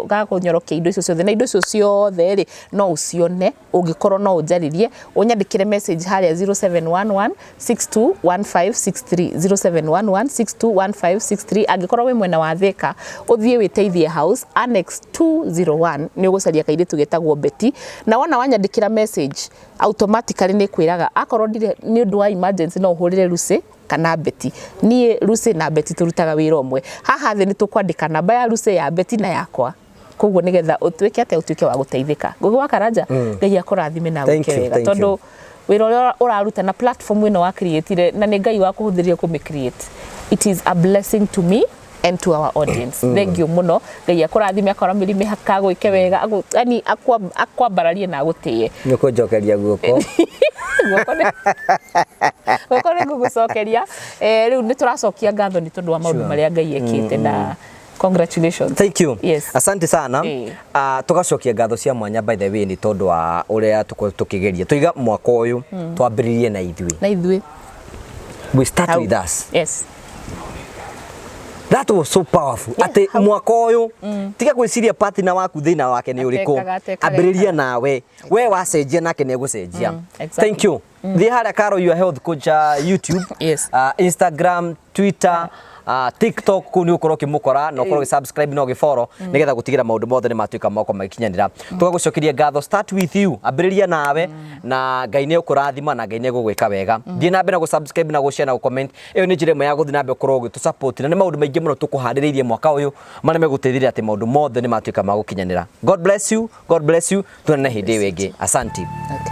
gakũnyorokia indo icio ciothe. Na indo icio ciothe rĩ, no ũcione ũngĩkorwo no ũnjarĩrie, ũnyandĩkĩre message harĩa 0711 621563, 0711 621563. Angĩkorwo wĩ mwena wa Thika, ũthiĩ wĩteithie House, Annex 201, nĩ ũgũcaria kairĩtu getagwo Betty. Na wona wanyandĩkĩra message, automatically nĩ kwĩraga akorwo ndirĩ, nĩ ũndũ wa emergency no ũhũrĩre Lucy kana Betty. Niĩ Lucy na Betty tũrutaga wĩra ũmwe. Haha thĩ nĩ tũkwandĩka namba ya Lucy, ya Betty na yakwa, koguo nĩgetha ũtuĩke atĩa? Ũtuĩke wa gũteithĩka. Ngũgĩ wa Karanja, Ngai akũrathime na Thank agwĩke you, wega, thank you. tondũ wĩra ũrĩa ũraruta na platform ĩno wa create na nĩ Ngai wakũhũthĩrire kũmĩ create, it is a blessing to me and to our audience. Thank you mũno. Ngai akũrathime, akora mĩrimũ haka gwĩke wega, yani akwambararie na agũtĩe. Nĩ ũkũnjokeria guoko. Guoko nĩ ngũgũcokeria. Rĩu nĩ tũracokia ngatho nĩ tondũ wa maũndũ marĩa Ngai ekĩte, na congratulations. Thank you. Yes. Asante sana. Tugacokia ngatho cia mwanya, by the way, nĩ tondũ wa ũrĩa tũkoretwo tũkĩgeria tũiga mwaka ũyũ twambĩrĩrie na ithuĩ. Na ithuĩ. We start with us. That was so powerful. Atĩ mwaka ũyũ tiga gwĩciria partner waku thĩna wake nĩ ũrĩkũ. Atekaga, atekaga, Ambĩrĩria ekaga. Nawe we wacenjia nake nĩ egũcenjia. Thank you. Thiĩ harĩa Karo Your Health Coach, YouTube, Instagram, Twitter, TikTok, kũu nĩ ũkorwo ũkĩmũkora na ũkorwo ũgĩ-subscribe na ũgĩ-follow nĩgetha gũtigĩra maũndũ mothe nĩ matuĩka moko magĩkinyanĩra. Tũgagũcokeria ngatho. Start with you, ambĩrĩria nawe, na Ngai nĩ ũkũrathima na Ngai nĩ egũgwĩka wega. Thiĩ na mbere na gũ-subscribe na gũ-share na gũ-comment. Ĩyo nĩ njĩra ĩmwe ya gũthiĩ na mbere gũkorwo ũgĩtũ support, na nĩ maũndũ maingĩ mũno tũkũharĩrĩirie mwaka ũyũ marĩa megũteithĩrĩria atĩ maũndũ mothe nĩ matuĩka ma gũkinyanĩra. God bless you, God bless you. Tuonane hĩndĩ ĩyo ĩngĩ. Asante. Okay.